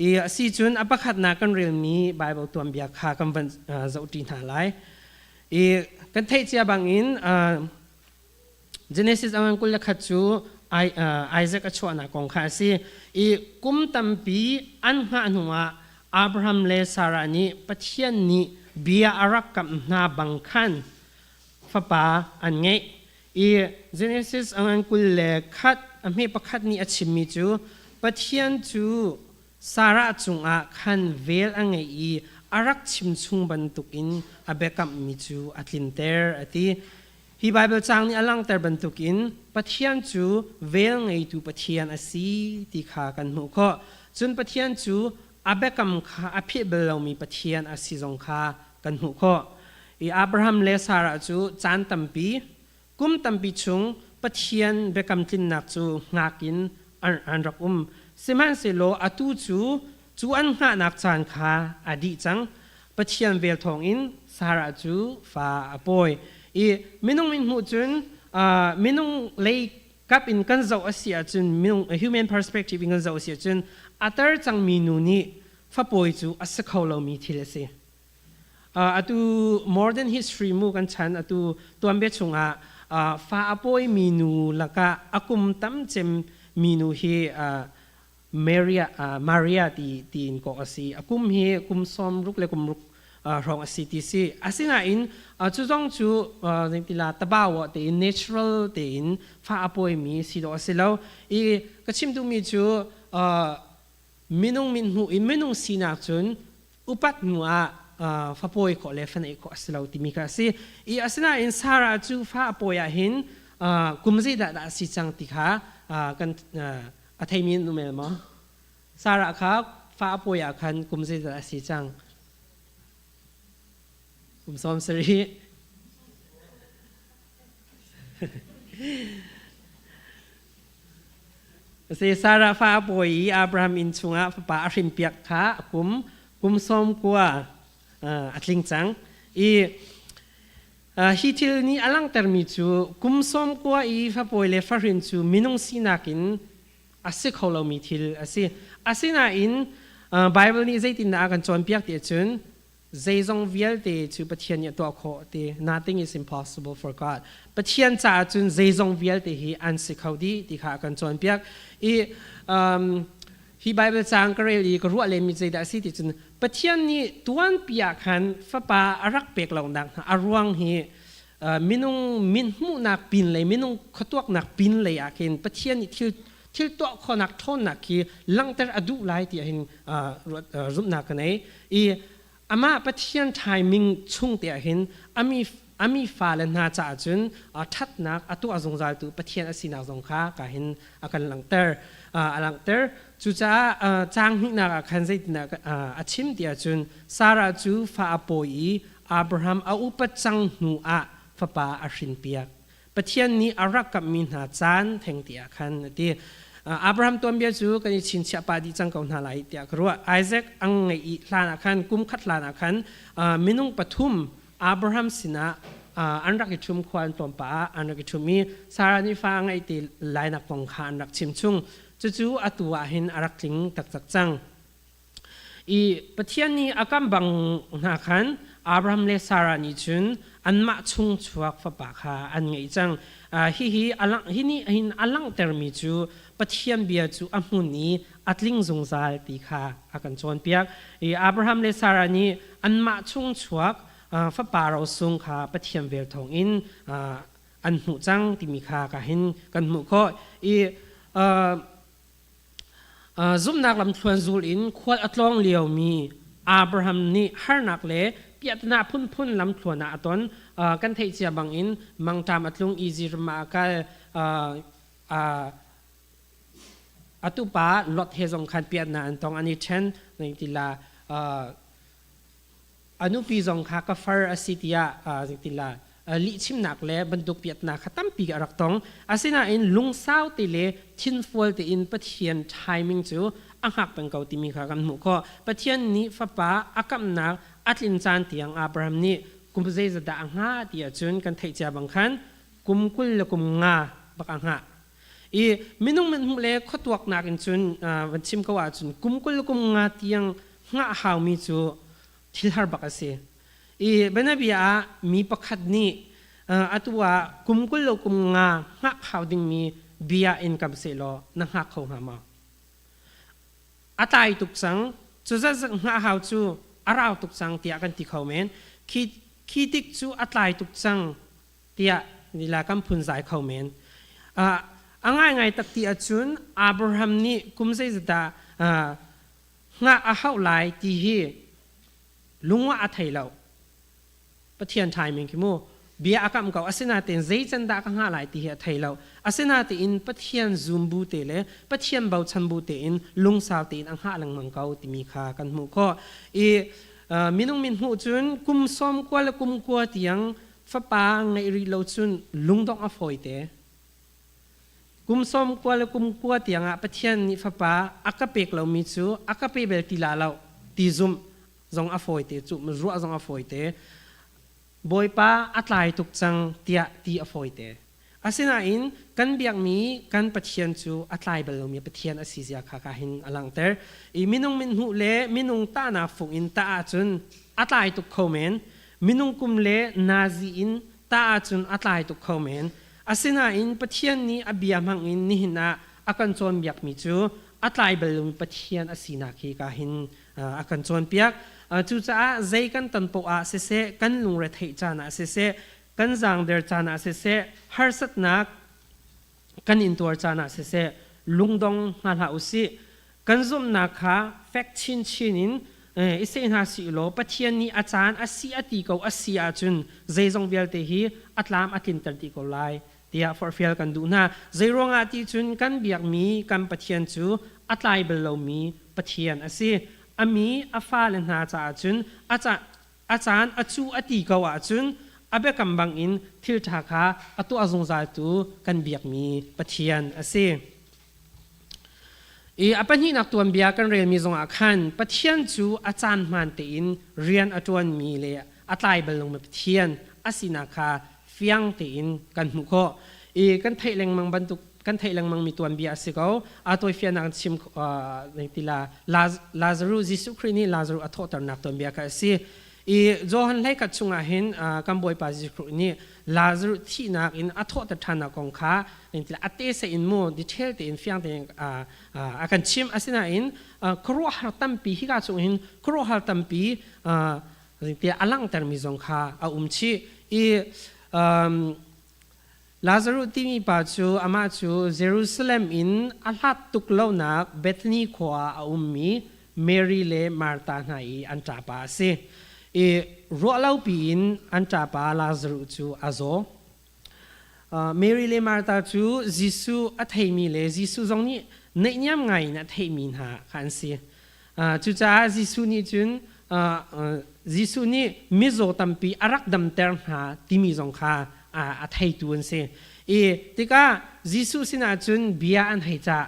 I a si cun a pakhatnak kan relmi Baibal tuanbia kha kan van zohṭi hna lai. I kan theih cia bangin Genesis a ngan 21 cu Isaac a chuahnak kong kha a si. I kum tampi an hngah hnuah Abraham le Sarah nih Pathian nih bia a rak kamh hna bang khan fapa an ngeih. I Genesis a ngan 21 a hme pakhat nih a chimmi cu Pathian cu Sarah cungah khan vel a ngeih i a rak chimchung bantukin a biakamhmi cu a tlinter a ti. Hi Baibal caang nih a langhter bantukin Pathian cu vel ngeitu Pathian a si ti kha kan hmuh khawh. Cun Pathian cu a biakam kha a philh bal lomi Pathian a si zong kha kan hmuh khawh. I Abraham le Sarah cu caan tampi, kum tampi chung Pathian biakam tlinnak cu hngak in an rak um. Sihmanhsehlaw atu cu cu an hngahnak caan kha a dih cang. Pathian vel thawngin Sarah cu fa a pawi. I minung min hmuh cun minung lei kap in kan zoh a si ahcun minung human perspective in kan zoh a si ahcun a tar cangmi nu nih fapawi cu a si kho lomi thil a si. Atu modern history mu kan chan atu tuanbia chungah fa a pawimi nu lakah a kum tam cem mi nu hi Maria Maria ti tiin kawh a si. A kum hi kum 60 le kum ruk hrawng a si ti si. Asinain cu zong cu zeitila tabawa tein natural tein fa a pawimi si dawh a si lo. I ka chim duhmi cu minung min hmuh in minung sinak cun upat hnu ah fapawi khawh le faneih khawh a si lo timi kha a si. I asinain Sarah cu fa a pawi ah hin kum zeidah dah a si cang ti kha kan a theimi an um el maw? Sarah kha fa a pawi ah khan kum zeidah a si cang? Kum 70. Si Sarah fa a pawi i Abraham inn chungah fapa a hrinpiak kha a kum kum 90 a tling cang. I hi thil nih a langhtermi cu kum 90 i fapawi le fahrin cu minung sinak in a si kho lomi thil a si. Asinain Bible nih zeitindah a kan cawnpiak ti ahcun zeizong vialte cu Pathian nih a tuah khawh ti nothing is impossible for God. Pathian caah cun zeizong vialte hi an si kho dih ti kha a kan cawnpiak. I hi Bible caang ka rel i ka ruah lenmi zeidah a si ti cun Pathian nih tuanpi ah khan fapa a rak pek lonak hna a ruang hi minung min hmuhnak pin lei minung khuatuaknak pin lei ah khin Pathian nih thil thil tuah khawhnak ṭhawnnak khi langhter a duh lai ti ahhin zumhnak ka nei i amah Pathian timing chung te ahhin ami ami fale hna caah cun ṭhatnak a tuah zungzaltu Pathian a sinak zong kha ka hin a kan langhter a langhter. Cucaah caang hnihnak ah khan zeitindah a chim ti ahcun Sarah cu fa a pawi i Abraham a upat cang hnu ah fapa a hrinpiak. Pathian nih a rak kamhmi hna caan theng ti ah khan a ti. Abraham tuanbia cu kan i chinchiah pah dih cang ko hna lai tiah ka ruah. Isaac ang ngeih i hlan ah khan kum khat hlan ah khan minung pathum Abraham sinah an rak i ṭhum khua an tlawm pah ah an rak i ṭhum i Sarah nih fa a ngeih ti lainak kong kha an rak chim chung. Cucu atu ah hin a rak tling taktak cang. I Pathian nih a kam bang hna khan Abraham le Sarah nih cun anmah chung chuak fapa kha an ngeih cang. Hihi a lang, hi nih hin a langhtermi cu Pathian bia cu a hmun i a tling zungzal ti kha a kan cawnpiak. I Abraham le Sarah nih anmah chung chuak fapa rosung kha Pathian vel thawngin an hmuh cang timi kha ka hin kan hmuh khawh. I Zumhnak lamthluan zul in khual a tlawng liomi Abraham nih harnak le piahtana phunphun lamthluan ah a ton. Kan theih cia bangin mangṭam a tlung Egypt ram ah a kal. A tupa Lot he zong khan piatna an tong an i ṭhen. Tila a nupi zong kha ka far a si tiah tila lihchimnak le bantuk piatnak kha tampi a rak tong. Asinain lungsau te le thinfual tein Pathian timing cu a hngak peng ko timi kha kan hmuh khawh. Pathian nih fapa a kamhnak a tlin caan tiang Abraham nih kum zeizat dah a hngah ti ahcun kan theih cia bang khan kum 25 bak a hngah. I minung min hmuh le khuatuaknak in cun van chim ko ahcun kum 25 tiang hngah haumi cu thil har bak a si. I bianabia ah mi pakhat nih atu ah kum 20 lo kum nga hngak hau dingmi bia in kam sehlaw na hngak kho hnga maw? A tlai tuk cang, cu zat zat hngah hau cu a rau tuk cang tiah kan ti kho men. Khi, khi tik cu a tlai tuk cang tiah nila kan phunzai kho men. A ngaingai tak ti ahcun Abraham nih kum zeizat dah hngah a hauh lai ti hi lungah a thei lo. Pathian timing khi mu bia a kamh ko asinain zei can dah ka hngah lai ti hi a thei lo. Asinain Pathian zum bu te le Pathian bochan bu tein lungsau tein a hngah lengmang ko timi kha kan hmuh khawh. I minung min hmuh cun kum sawm kua le kum kua tiang fapa ngeih rih lo cun lungdongh a fawi te. Kum sawm kua le kum kua tiangah Pathian nih fapa a ka pek lomi cu a ka pe bel ti la lo ti zumh zong a fawi te cu ruah zong a fawi te. Bawipa a tlai tuk cang tiah ti a fawi te. Asinain kan biakmi kan Pathian cu a tlai bal lomi Pathian a si zia kha ka hin a langhter. I minung mithmuh le minung tahnak fung in tah ahcun a tlai tuk kho men. Minung kum le nazi in tah ahcun a tlai tuk kho men. Asinain Pathian nih a bia hmangin nihin ah a kan cawnpiakmi cu a tlai bal lomi Pathian a sinak hi ka hin a kan cawnpiak. Cucaah zei kan ton poah ah siseh, kan lungretheih caan ah siseh, kan zaangder caan ah siseh, harsatnak kan intuar caan ah siseh, lungdong hna hlah u sih. Kan zumhnak kha fek chinchin in i seh hna sih law Pathian nih a caan a si a ti ko a si ahcun zeizong vialte hi a tlam a tlinter dih ko lai tiah forhfial kan duh hna. Zeiruangah ti cun kan biakmi kan Pathian cu a tlai bal lomi Pathian a si. A mi a fale hna caah cun a caan a cu a ti ko ahcun a biakam bangin thil ṭha kha a tuah zungzaltu kan biakmi Pathian a si. I a pahnihnak tuanbia kan relmi zongah khan Pathian cu a caan hmaan tein rian a ṭuanmi le a tlai bal lomi Pathian a sinak kha fiang tein kan hmuh khawh. I kan theih lengmang bantuk kan theih lengmangmi tuanbia a si ko. A tawifiannak in chim tila Lazarus Jesuh Khrih nih Lazarus a thawhternak tuanbia kha a si. I Johan hleikhat chungah hin kan Bawipa Jesuh Khrih nih Lazarus thihnak in a thawhter ṭhannak kong kha a tese in mu detail tein fiang tein a kan chim. Asinain khuaruahhar tampi hika chung hin khuaruahhar tampi tiah a langhtermi zong kha a um chih. I Lazarus timi pa cu amah cu Jerusalem in a hlat tuk lonak Bethany khua ah a ummi Mary le Martha hna i an ṭapa a si. I ruahlopi in an ṭapa Lazarus cu a zaw. Mary le Martha cu Jesuh a theimi le Jesuh zong nih naihniam ngaiin a theihmi hna kha an si. Cucaah Jesuh nih cun Jesuh nih mizaw tampi a rak damter hna timi zong kha a theitu an si. I tikah Jesuh sinah cun bia an hei cah.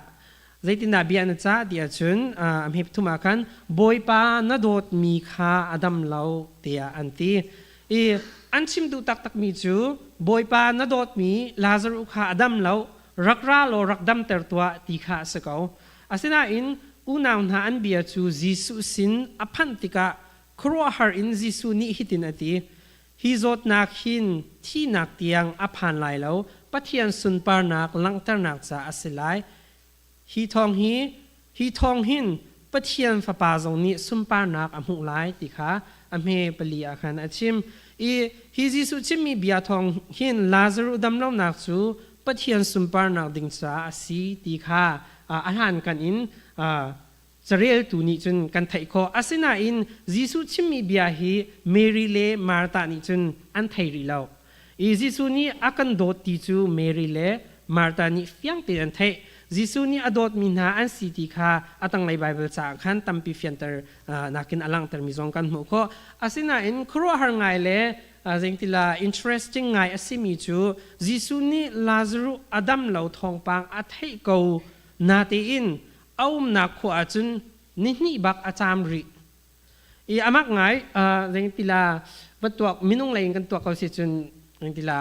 Zeitindah bia na cah ti ahcun a hme ah khan Bawipa na dawtmi kha a dam lo tiah an ti. I an chim duh taktakmi cu Bawipa na dawtmi Lazaruh kha a dam lo, rak ra law rak damter tuah ti kha a si ko. Asinain unau hna an bia cu Jesuh sin a phanh tikah khuaruahhar in Jesuh nih hitin a ti, Hi zawtnak hin thihnak tiang a phan lai lo, Pathian sunparnak langhternak caah a si lai. Hi thawng hi hi thawng hin Pathian Fapa zong nih sunparnak a hmuh lai ti kha a hme pali ah khan a chim. I hi Jesuh chimmi bia thawng hin Lazaruh damlonak cu Pathian sunparnak ding caah a si ti kha a hlankan in careltu nih cun kan theih khawh. Asinain Jesuh chimmi bia hi Mary le Martha nih cun an thei rih lo. I Jesuh nih a kan dawt ti cu Mary le Martha nih fiang tein an theih. Jesuh nih a dawtmi hna an si ti kha a tanglei Baibal caah khan tampi fianter nakin a langhtermi zong kan hmuh khawh. Asinain khuaruahhar ngai le zeingtila interesting ngai a simi cu Jesuh nih Lazaruh a dam lo thawngpang a theih ko natein a umnak khua ahcun nihnih bak a caam rih. I amak ngai zeingtila va tuak minung lei in kan tuak ko si cun zeingtila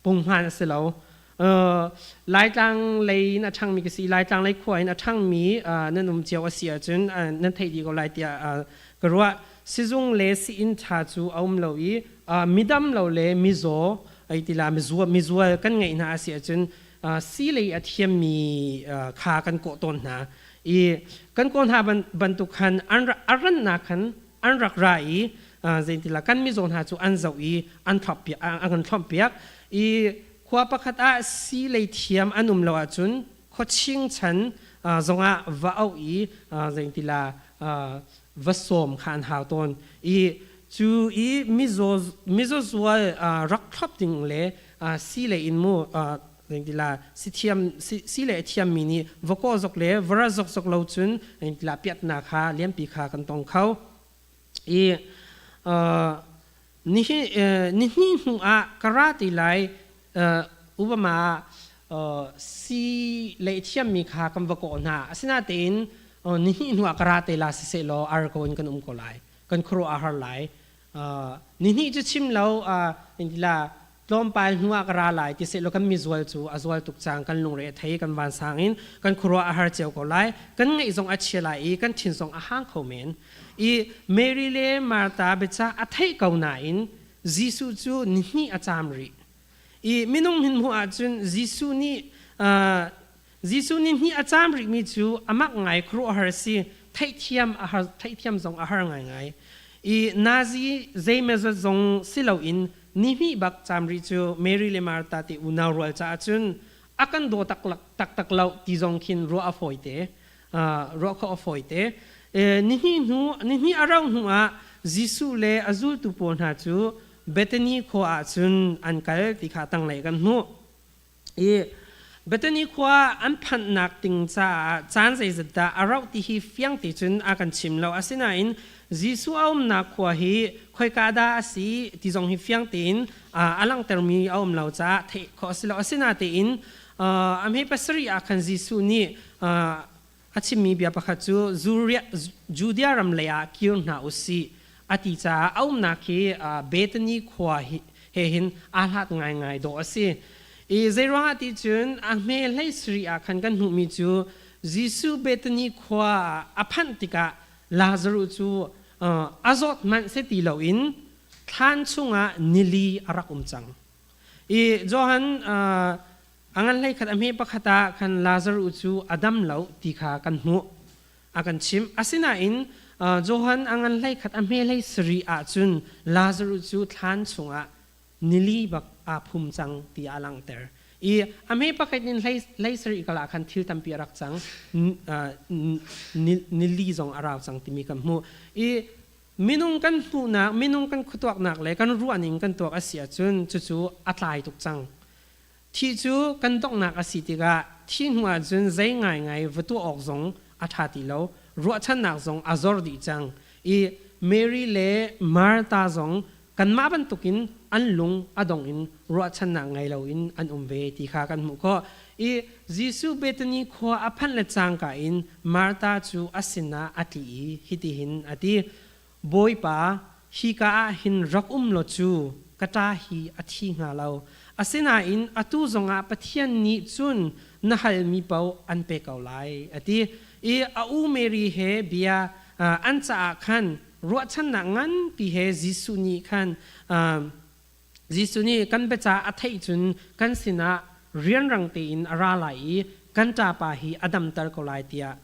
punghman a si lo. Laitlang lei in a ṭhangmi ka si. Laitlang lei khua in a ṭhangmi nan um cio a si ahcun nan theih dih ko lai tiah ka ruah. Sizung le sii-inn ṭha cu a um lo i midam lo le mizaw ei tila mizual kan ngeih hna a si ahcun sii lei a thiammi kha kan kawh tawn hna. I kan kawl hna bantuk khan an a rannak khan an rak ra i zeintila kan mizaw hna cu an zoh i an thlop an kan thloppiak i khua pakhat ah sii lei thiam an um lo ahcun khuaching chan zongah va auh i zeintila va sawm kha an hau tawn i cu i mizaw mizaw zual rak thlop ding le sii lei in mu Zeintila si thiam si le thiammi nih vakaw zok le vara zok zok lo cun zeintila piatnak kha lianpi kha kan tong kho. I nihi nihnih hnu ah ka ra ti lai Obama si le thiammi kha kan va kawh hna. Asinain nihnih hnu ah ka ra te la siseh law ar ko in kan um ko lai. Kan khuaruah a har lai. Nihnih cu chim lo la tlawmpal hnu ah ka ra lai ti seh law kan mizual cu a zual tuk cang kan lungre a thei kan vansang in kan khuaruah a har cio ko lai kan ngaih zong a chia lai i kan thin zong a hang kho men i Mary le Martha biacah a theih ko nain Jesuh cu nihnih a caam rih i minung hin hmuh ahcun Jesuh nih Jesuh nih hnih a caam rihmi cu a mak ngai khuaruahhar a si theihthiam a har theihthiam zong a har ngaingai i nazi zeimawzat zong si loin nihnih bak caam rih cu Mary le Martha te unau rual caah cun a kan daw taktak lo ti zong khin ruah a fawi te ruah khawh a fawi te nihnih hnu nihnih a rauh hnu ah Jesuh le a zultu pawl hna cu Bethany khua ah cun an kal ti kha tanglei kan hmuh I Bethany khua an phanhnak ding caah caan zeizat dah a rauh ti hi fiang te cun a kan chim lo. Asinain Jesuh a umnak khua hi khoika dah a si ti zong hi fiang tein a langhtermi a um lo caah theih khawh a si lo. Asinain a hme pasarih ah khan Jesuh nih a chimmi bia pakhat cu Judea ram lei ah kir hna u sih a ti caah a umnak hi Bethany khua he hin aa hlat ngaingai dawh a si. I zeiruangah ti cun a hme hlei sarih ah khan kan hmuhmi cu Jesuh Bethany khua a phanh tikah Lazaruh cu a zawt hmanh si ti loin thlan chungah nili a rak um cang. I Johan A ngan hlei khat a hme pakhat ah khan Lazaruh cu a dam lo ti kha kan hmuh. A kan chimh. Asinain Johan a ngan hlei khat a hme hlei sarih ahcun Lazaruh cu thlan chungah nili bak aa phum cang ti a langhter. I a hme pakhat in hlei sarih kal ah khan thil tampi a rak cang. Nili zong a rau cang timi kan hmuh. I minung kan hmuhnak, minung kan khuatuaknak le kan ruahning kan tuak a si ahcun cucu a tlai tuk cang. Thi cu kan donghnak a si tikah thi hnu ahcun zei ngaingai va tuah awk zong a ṭha ti lo. Ruahchannak zong a zor dih cang. I Mary le Martha zong. Kanmah bantukin an lung a dong in ruahchannak ngei loin an um ve ti kha kan hmuh khawh. I Jesuh Bethany khua a phanh le cangka in Martha cu a sinah a tli i hitihin a ti, Bawipa, hika ah hin rak um law cu ka ṭa hi a thi hnga lo. Asinain atu zongah Pathian nih cun na halmi paoh an pe ko lai, a ti. I a u Mary he bia an caah khan ruahchannak nganpi he Jesuh nih khan Jesuh nih kan biacah a theih cun kan sinah rianrang tein a ra lai i kan ṭapa hi a damter ko lai tiah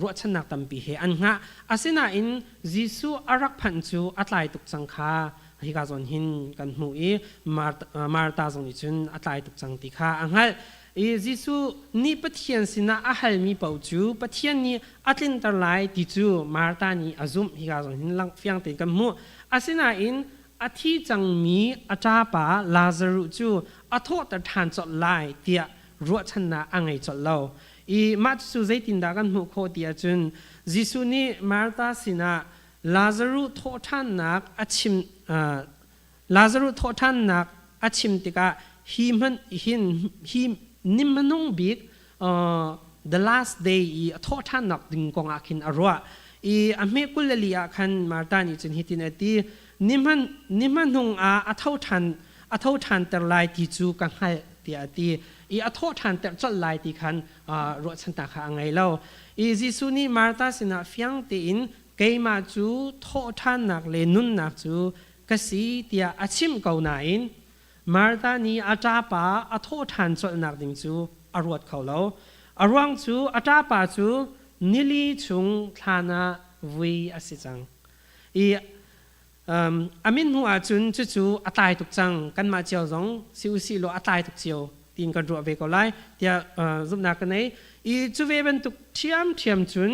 ruahchannak tampi he an hngah. Asinain Jesuh a rak phanh cu a tlai tuk cang kha hika zawn hin kan hmuh i Martha zong nih cun a tlai tuk cang ti kha a hngalh. I Jesuh nih Pathian sinah a halmi paoh cu Pathian nih a tlinter lai ti cu Martha nih a zumh. Hika zawn hin lang fiang tein kan hmuh. Asinain a thi cangmi a ṭapa Lazaruh cu a thawhter ṭhan colh lai tiah ruahchannak a ngei colh lo. I mah cu zeitindah kan hmuh khawh ti ahcun Jesuh nih Martha sinah Lazaruh thawhṭhannak a chim Lazaruh thawhṭhannak a chim tikah hi hmanh hin hi ni hmanung bik the last day i a thawhṭhannak ding kong ah khin a ruah i a hme 24 ah khan Martha nih cun hitin a ti ni hman ni hmanung ah a tho ṭhan a tho ṭhanter lai ti cu ka hngalh tiah a ti i a thawh ṭhanter colh lai ti khan ruahchannak kha a ngei lo. I Jesuh nih Martha sinah fiang tein keimah cu thawhṭhannak le nunnak cu ka si tiah a chimh ko nain Martha nih a ṭapa a thawhṭhan colhnak ding cu a ruat kho lo. A ruang cu a ṭapa cu nili chung thlan ah vui a si cang. I a min hnu ahcun cucu a tlai tuk cang kanmah cio zong si usih law a tlai tuk cio tiin kan ruah ve ko lai tiah zumhnak ka nei i cu ve bantuk ṭhiamṭhiam cun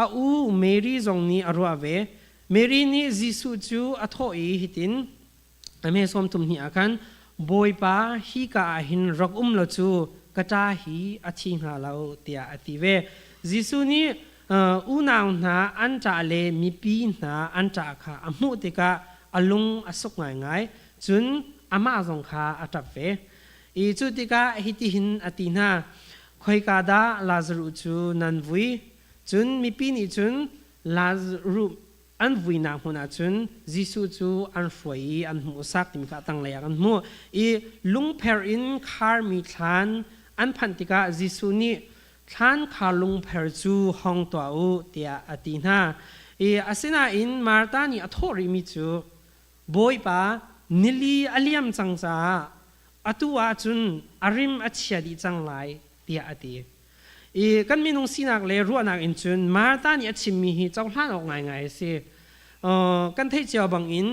a u Mary zong nih a ruah ve Mary nih Jesuh cu a thawh i hitin a me 32 ah khan Bawipa hika ah hin rak um law cu ka ṭa hi a thi hnga lo tiah a ti ve Jesuh nih Unau hna an ṭah le mipi hna an ṭah kha a hmuh tikah a lung a suk ngaingai, cun amah zong kha a ṭap ve. I cu tikah hitihin a ti hna, Khoika dah Lazaruh cu nan vui? Cun mipi nih cun Lazaruh an vuinak hmun ah cun Jesuh cu an hruai i an hmuhsak timi kha a tanglei ah kan hmuh. I lungpher in kharmi thlan an phanh tikah Jesuh nih Thlan kha lungpher cu hong tuah u tiah a ti hna. I asinain Martha nih a thawh rihmi cu Bawipa nili a liam cang caah atu ah cun a rim a chia dih cang lai tiah a ti. I kan minung sinak le ruahnak in cun Martha nih a chimmi hi cohlan awk ngaingai a si. Kan theih cio bangin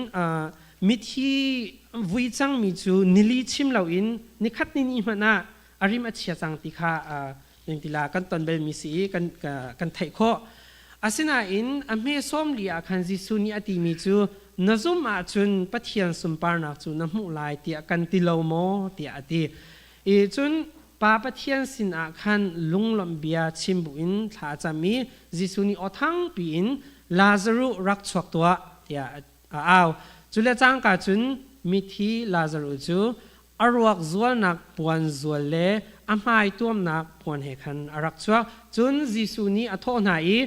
mithi vui cangmi cu nili chim loin nikhat ni ni hmanh ah a rim a chia cang ti kha tila kan ton belmi si i kan kan theih khawh. Asinain a hme 40 ah khan Jesuh nih a timi cu na zum ahcun Pathian sunparnak cu na hmuh lai tiah kan ti lo maw tiah a ti. I cun Pa Pathian sinah khan lunglawmh bia chim buin thla a cam i Jesuh nih aw thangpi in Lazaruh rak chuak tuah tiah a au. Cu le cangka cun mithi Lazaruh cu a ruak zualnak puan zual le a hmai tuamnak puan he khan a rak chuak. Cun Jesuh nih a thawh hna i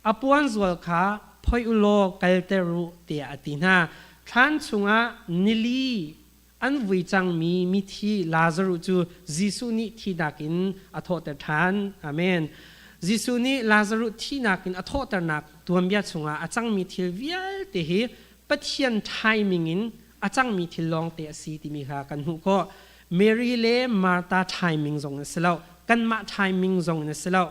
a puan zual kha phoih u law kalter u tiah a ti hna. Thlan chungah nili an vui cangmi mithi Lazaruh cu Jesuh nih thihnak in a thawhter ṭhan. Amen. Jesuh nih Lazaruh thihnak in a thawhternak tuanbia chungah a cangmi thil vialte hi Pathian timing in a cangmi thil lawngte a si timi kha kan hmuh khawh. Mary le Martha timing zong in si lo. Kanmah timing zong in a si lo.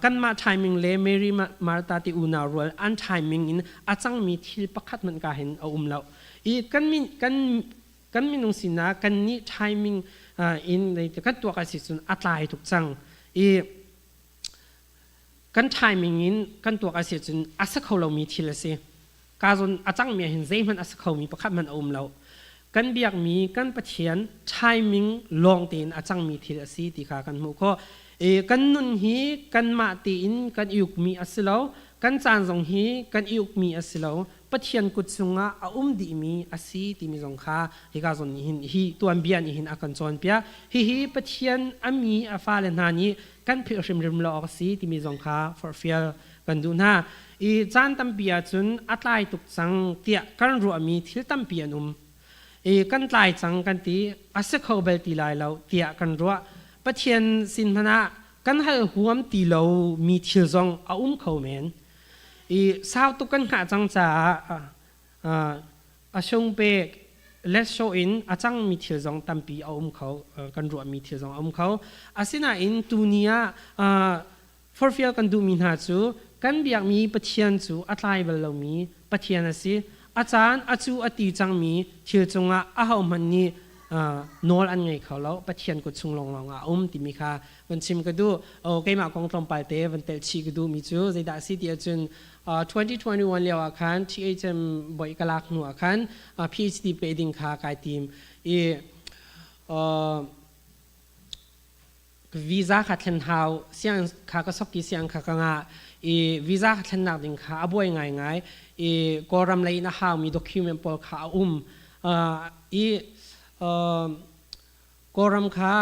Kanmah timing le Mary Martha ti unau rual an timing in a cangmi thil pakhat hmanh ka hin a um lo. I kan min kan kan minung sinak kan nih timing in kan tuak a si cun a tlai tuk cang. I kan timing in kan tuak a si cun a si kho lomi thil a si. Ka zawn a cangmi ah hin zeihmanh a si khomi pakhat hmanh a um lo. Kan biakmi kan Pathian timing lawng tein a cangmi thil a si ti kha kan hmuh khawh. I kan nun hi kanmah tein kan i ukmi a si lo. Kan caan zong hi kan i ukmi a si lo. Pathian kut chungah a um dihmi a si timi zong kha hika zawn nih hin hi tuanbia nih hin a kan cawnpiak. Hihi Pathian a mi a fale hna nih kan philh hrimhrim lo awk a si timi zong kha forhfial kan duh hna. I caan tampi ahcun a tlai tuk cang tiah kan ruahmi thil tampi an um. I kan tlai cang kan ti, a si kho bal ti lai lo tiah kan ruah. Pathian sin hmanh ah kan hal huam ti lo mi thil zong a um kho men. I sau tuk kan hngah cang caah a sung pek let's show in a cangmi thil zong tampi a um kho, kan ruahmi thil zong a um kho. Asinain tuni ah forfial kan duhmi hna cu kan biakmi Pathian cu a tlai bal lomi Pathian a si. A caan a cu a ti cangmi thil cungah ahohmanh nih nawl an ngei kho lo. Pathian kut chung lawnglawng ah a um timi kha van chim ka duh. Keimah kong tlawmpal te van telh chih ka duhmi cu zeidah a si ti ahcun 2021 lio ah khan THM boi ka lak hnu ah khan PhD pe ding kha kai tim i visa kha thlen hau siang kha ka sok i siang kha ka ngah i visa kha thlennak ding kha a buai ngaingai i Kawlram lei in a haumi document pawl kha a um i Kawlram kha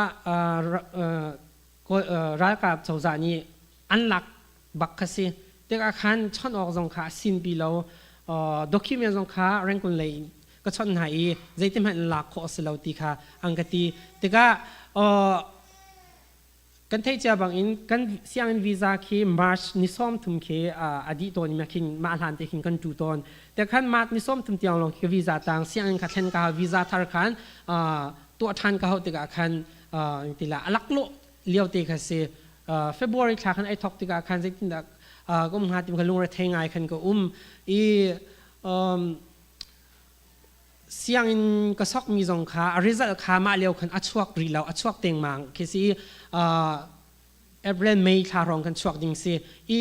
ralkap cozah nih an lak bak kha si tikah khan chawnh awk zong kha a sinpi lo document zong kha Rangoon lei in ka chawnh hna i zeitihmanh in lak khawh a si lo ti kha an ka ti tikah kan theih cia bangin kan sianginn visa khi March ni 30 khi a dih tawn i khin mah hlan te khin kan tu tawn te khan March ni 30 tiang lawng khi visa tang sianginn kha thlen ka visa thar khan tuah ṭhan ka hau tikah khan tila a laklawh lio te kha si February thla khan ai thok tikah khan zeitindah ka um hnga ti kha lungre thei ngai khan ka um i sianginn ka sokmi zong kha a result kha mah lio khan a chuak rih lo, a chuak tengmang khi si. April May thla hrawng kan chuak ding si i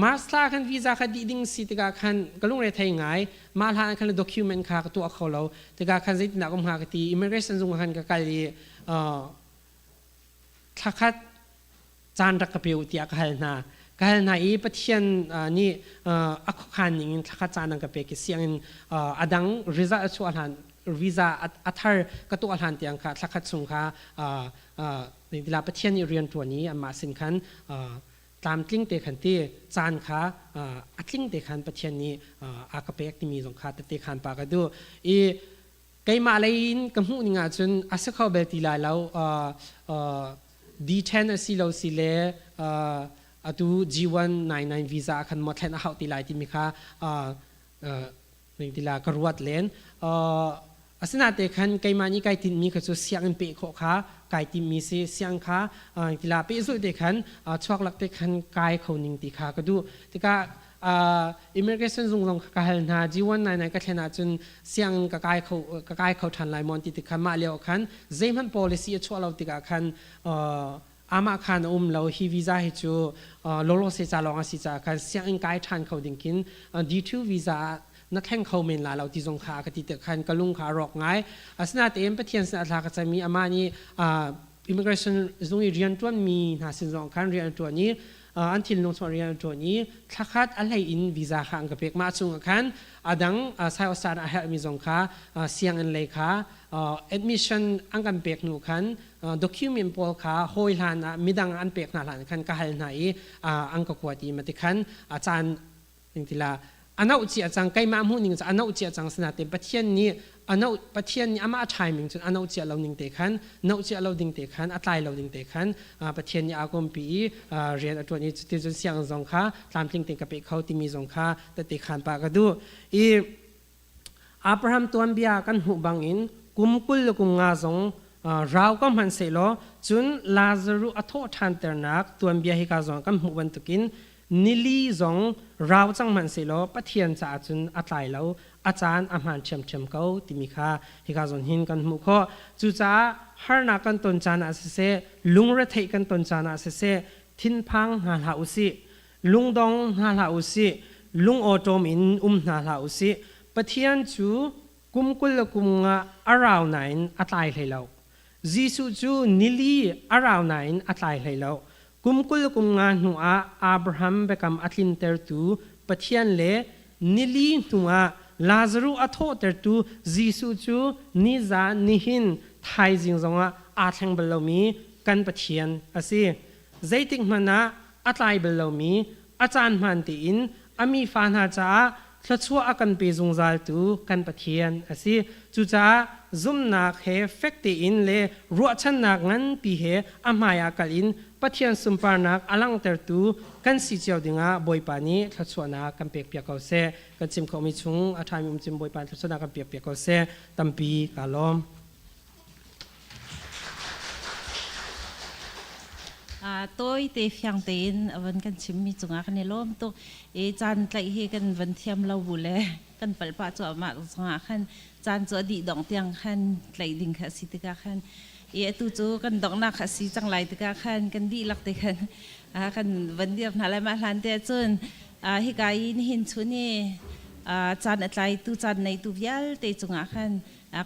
March thla khan visa kha dih ding si tikah khan ka lungre thei ngai. Mah hlan khan document kha ka tuah kho lo tikah khan zeitindah ka um hnga ka ti. Immigration zung khan ka kal i thla khat caan rak ka pe u tiah ka hal hna. Ka hal hna i Pathian nih a khuakhan ning in thlakhat caan an ka pek i sianginn a dang result a chuah hlan, visa a thar ka tuah hlan tiang kha thlakhat chung kha Pathian nih rian ṭuan i anmah sin khan tlamtling te khan ti caan kha a tling te khan Pathian nih a ka pek timi zong kha tette khan pa ka duh i keimah lei in ka hmuh ning ahcun a si kho bel ti lai lo. D10 a si lo si le atu G199 visa khan maw thlen a hauh ti lai timi kha tila ka ruat len. Asinain khan keimah nih kai tinhmi kha cu sianginn peh khawh kha kai timmi si. Siang kha tila pehzulh te khan chuak lak te khan kai kho ning ti kha ka duh tikah immigration zung zong ka hal hna. G199 ka thlen ahcun sianginn ka kai kho, ka kai kho ṭhan lai maw ti tikha mah lio khan zeihmanh policy a chuah lo tikah khan amah khan a um lo. Hi visa hi cu lolo se ca lawng a si caah khan sianginn kai ṭhan kho ding khin D2 visa ah na thleng kho men la lo ti zong kha ka ti tik khan ka lung kha a rawk ngai. Asinain Pathian sin a thla ka cami amah nih immigration zung i rianṭuanmi hna sin zong khan rian a ṭuan i an thinlung chung rian a ṭuan i thlakhat a hlei in visa kha an ka pek. Mah chung ah khan a dang sai a herhmi zong kha sianginn lei kha admission an kan pek hnu khan document pawl kha hawi hlan ah midang an pek hna hlan khan ka hal hna i an ka kuat i mati khan a caan tila anauh cia cang. Keimah hmuh ning cu anauh cia cang sinain Pathian nih anauh, Pathian nih amah a timing cun anauh cia lo ning te khan, nauh cia lo ding te khan, a tlai lo ding te khan Pathian nih aa kompi i rian a ṭuan i cuticun siang zong kha tlamtling tein ka pe kho timi zong kha tete khan pa ka duh. I Abraham tuanbia kan hmuh bangin kum 20 le kum nga zong rau ko hmanh sehlaw, cun Lazaruh a thawh ṭhanternak tuanbia hika zong kan hmuh bantukin nili zong rau cang hmanh sehlaw Pathian caah cun a tlai lo, a caan a hmaan ṭhiamṭhiam ko timi kha hika zawn hin kan hmuh khawh. Cucaah harnak kan ton caan ah siseh, lungretheih kan ton caan ah siseh, thinphang hna hlah u sih, lungdong hna hlah u sih, lungawṭawm in um hna hlah u sih. Pathian cu kum 20 le kum nga a rau nain a tlai hlei lo. Jesuh cu nili a rau nain a tlai hlei lo. Kum 20 kum nga hnu ah Abraham biakam a tlintertu Pathian le nili hnu ah Lazaruh a thawhtertu Jesuh cu nizan nihin thaizing zongah aa thleng bal lomi kan Pathian a si. Zeitik hmanh ah a tlai bal lomi, a caan hmaan tein a mi fa hna caah thluachuah a kan pe zungzaltu kan Pathian a si. Cucaah zumhnak he fek tein le ruahchannak nganpi he a hmai ah kal in Pathian sunparnak a langhtertu kan si cio dingah Bawipa nih thluachuahnak kan pekpiak ko seh. Kan chim khawhmi chung a ṭhami um cim Bawipa nih thluachuahnak kan pekpiak ko seh. Tampi kaa lawm. Tawi te fiang tein a van kan chimmi cungah kan i lawm tuk. I caan tlaih hi kan van thiam lo bu le kan palh pah cuahmah zongah khan caan cu a dih dongh tiang khan tlaih ding kha a si tikah khan i atu cu kan donghnak kha a si cang lai tikah khan kan dihlak te khan kan van dir hna lai. Mah hlan te ahcun hika i nihin chun i caan a tlaitu caan neitu vialte cungah khan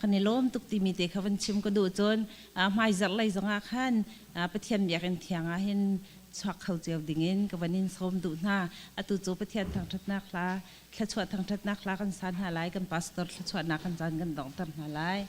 kan i lawm tuk timi te kha van chim ka duh. Cun hmaizarh lei zongah khan Pathian biakinn thiang ah hin chuak kho cio dingin ka van in sawm duh hna. Atu cu Pathian thangṭhatnak hla, thluachuah thangṭhatnak hla kan sa hna lai. Kan pastor thluachuahnak kan caan kan donghter hna lai.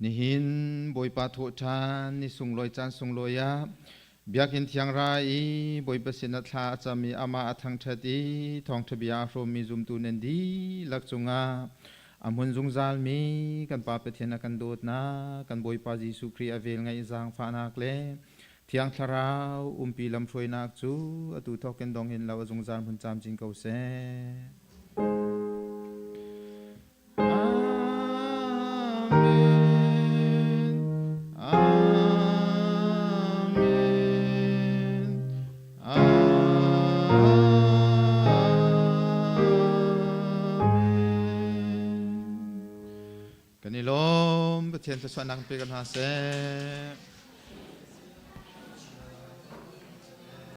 Nihin Bawipa thawhṭhan ni sunglawi caan sunglawi ah Biakinn thiang ra i Bawipa sinah thla a cam i amah a thangṭhat i thawngṭha bia a hrawmmi zumtu nan dihlak cungah a hmun zungzalmi kan Pa Pathian a kan dawtnak, kan Bawipa Jesuh Khrih a velngeih zaangfahnak le Thiang Thlarau umpi lamhruainak cu atu thawkin dong hin lo a zungzal hmun camcin ko seh. Kan i lawm. Pathian thluachuahnak pe kan hna seh.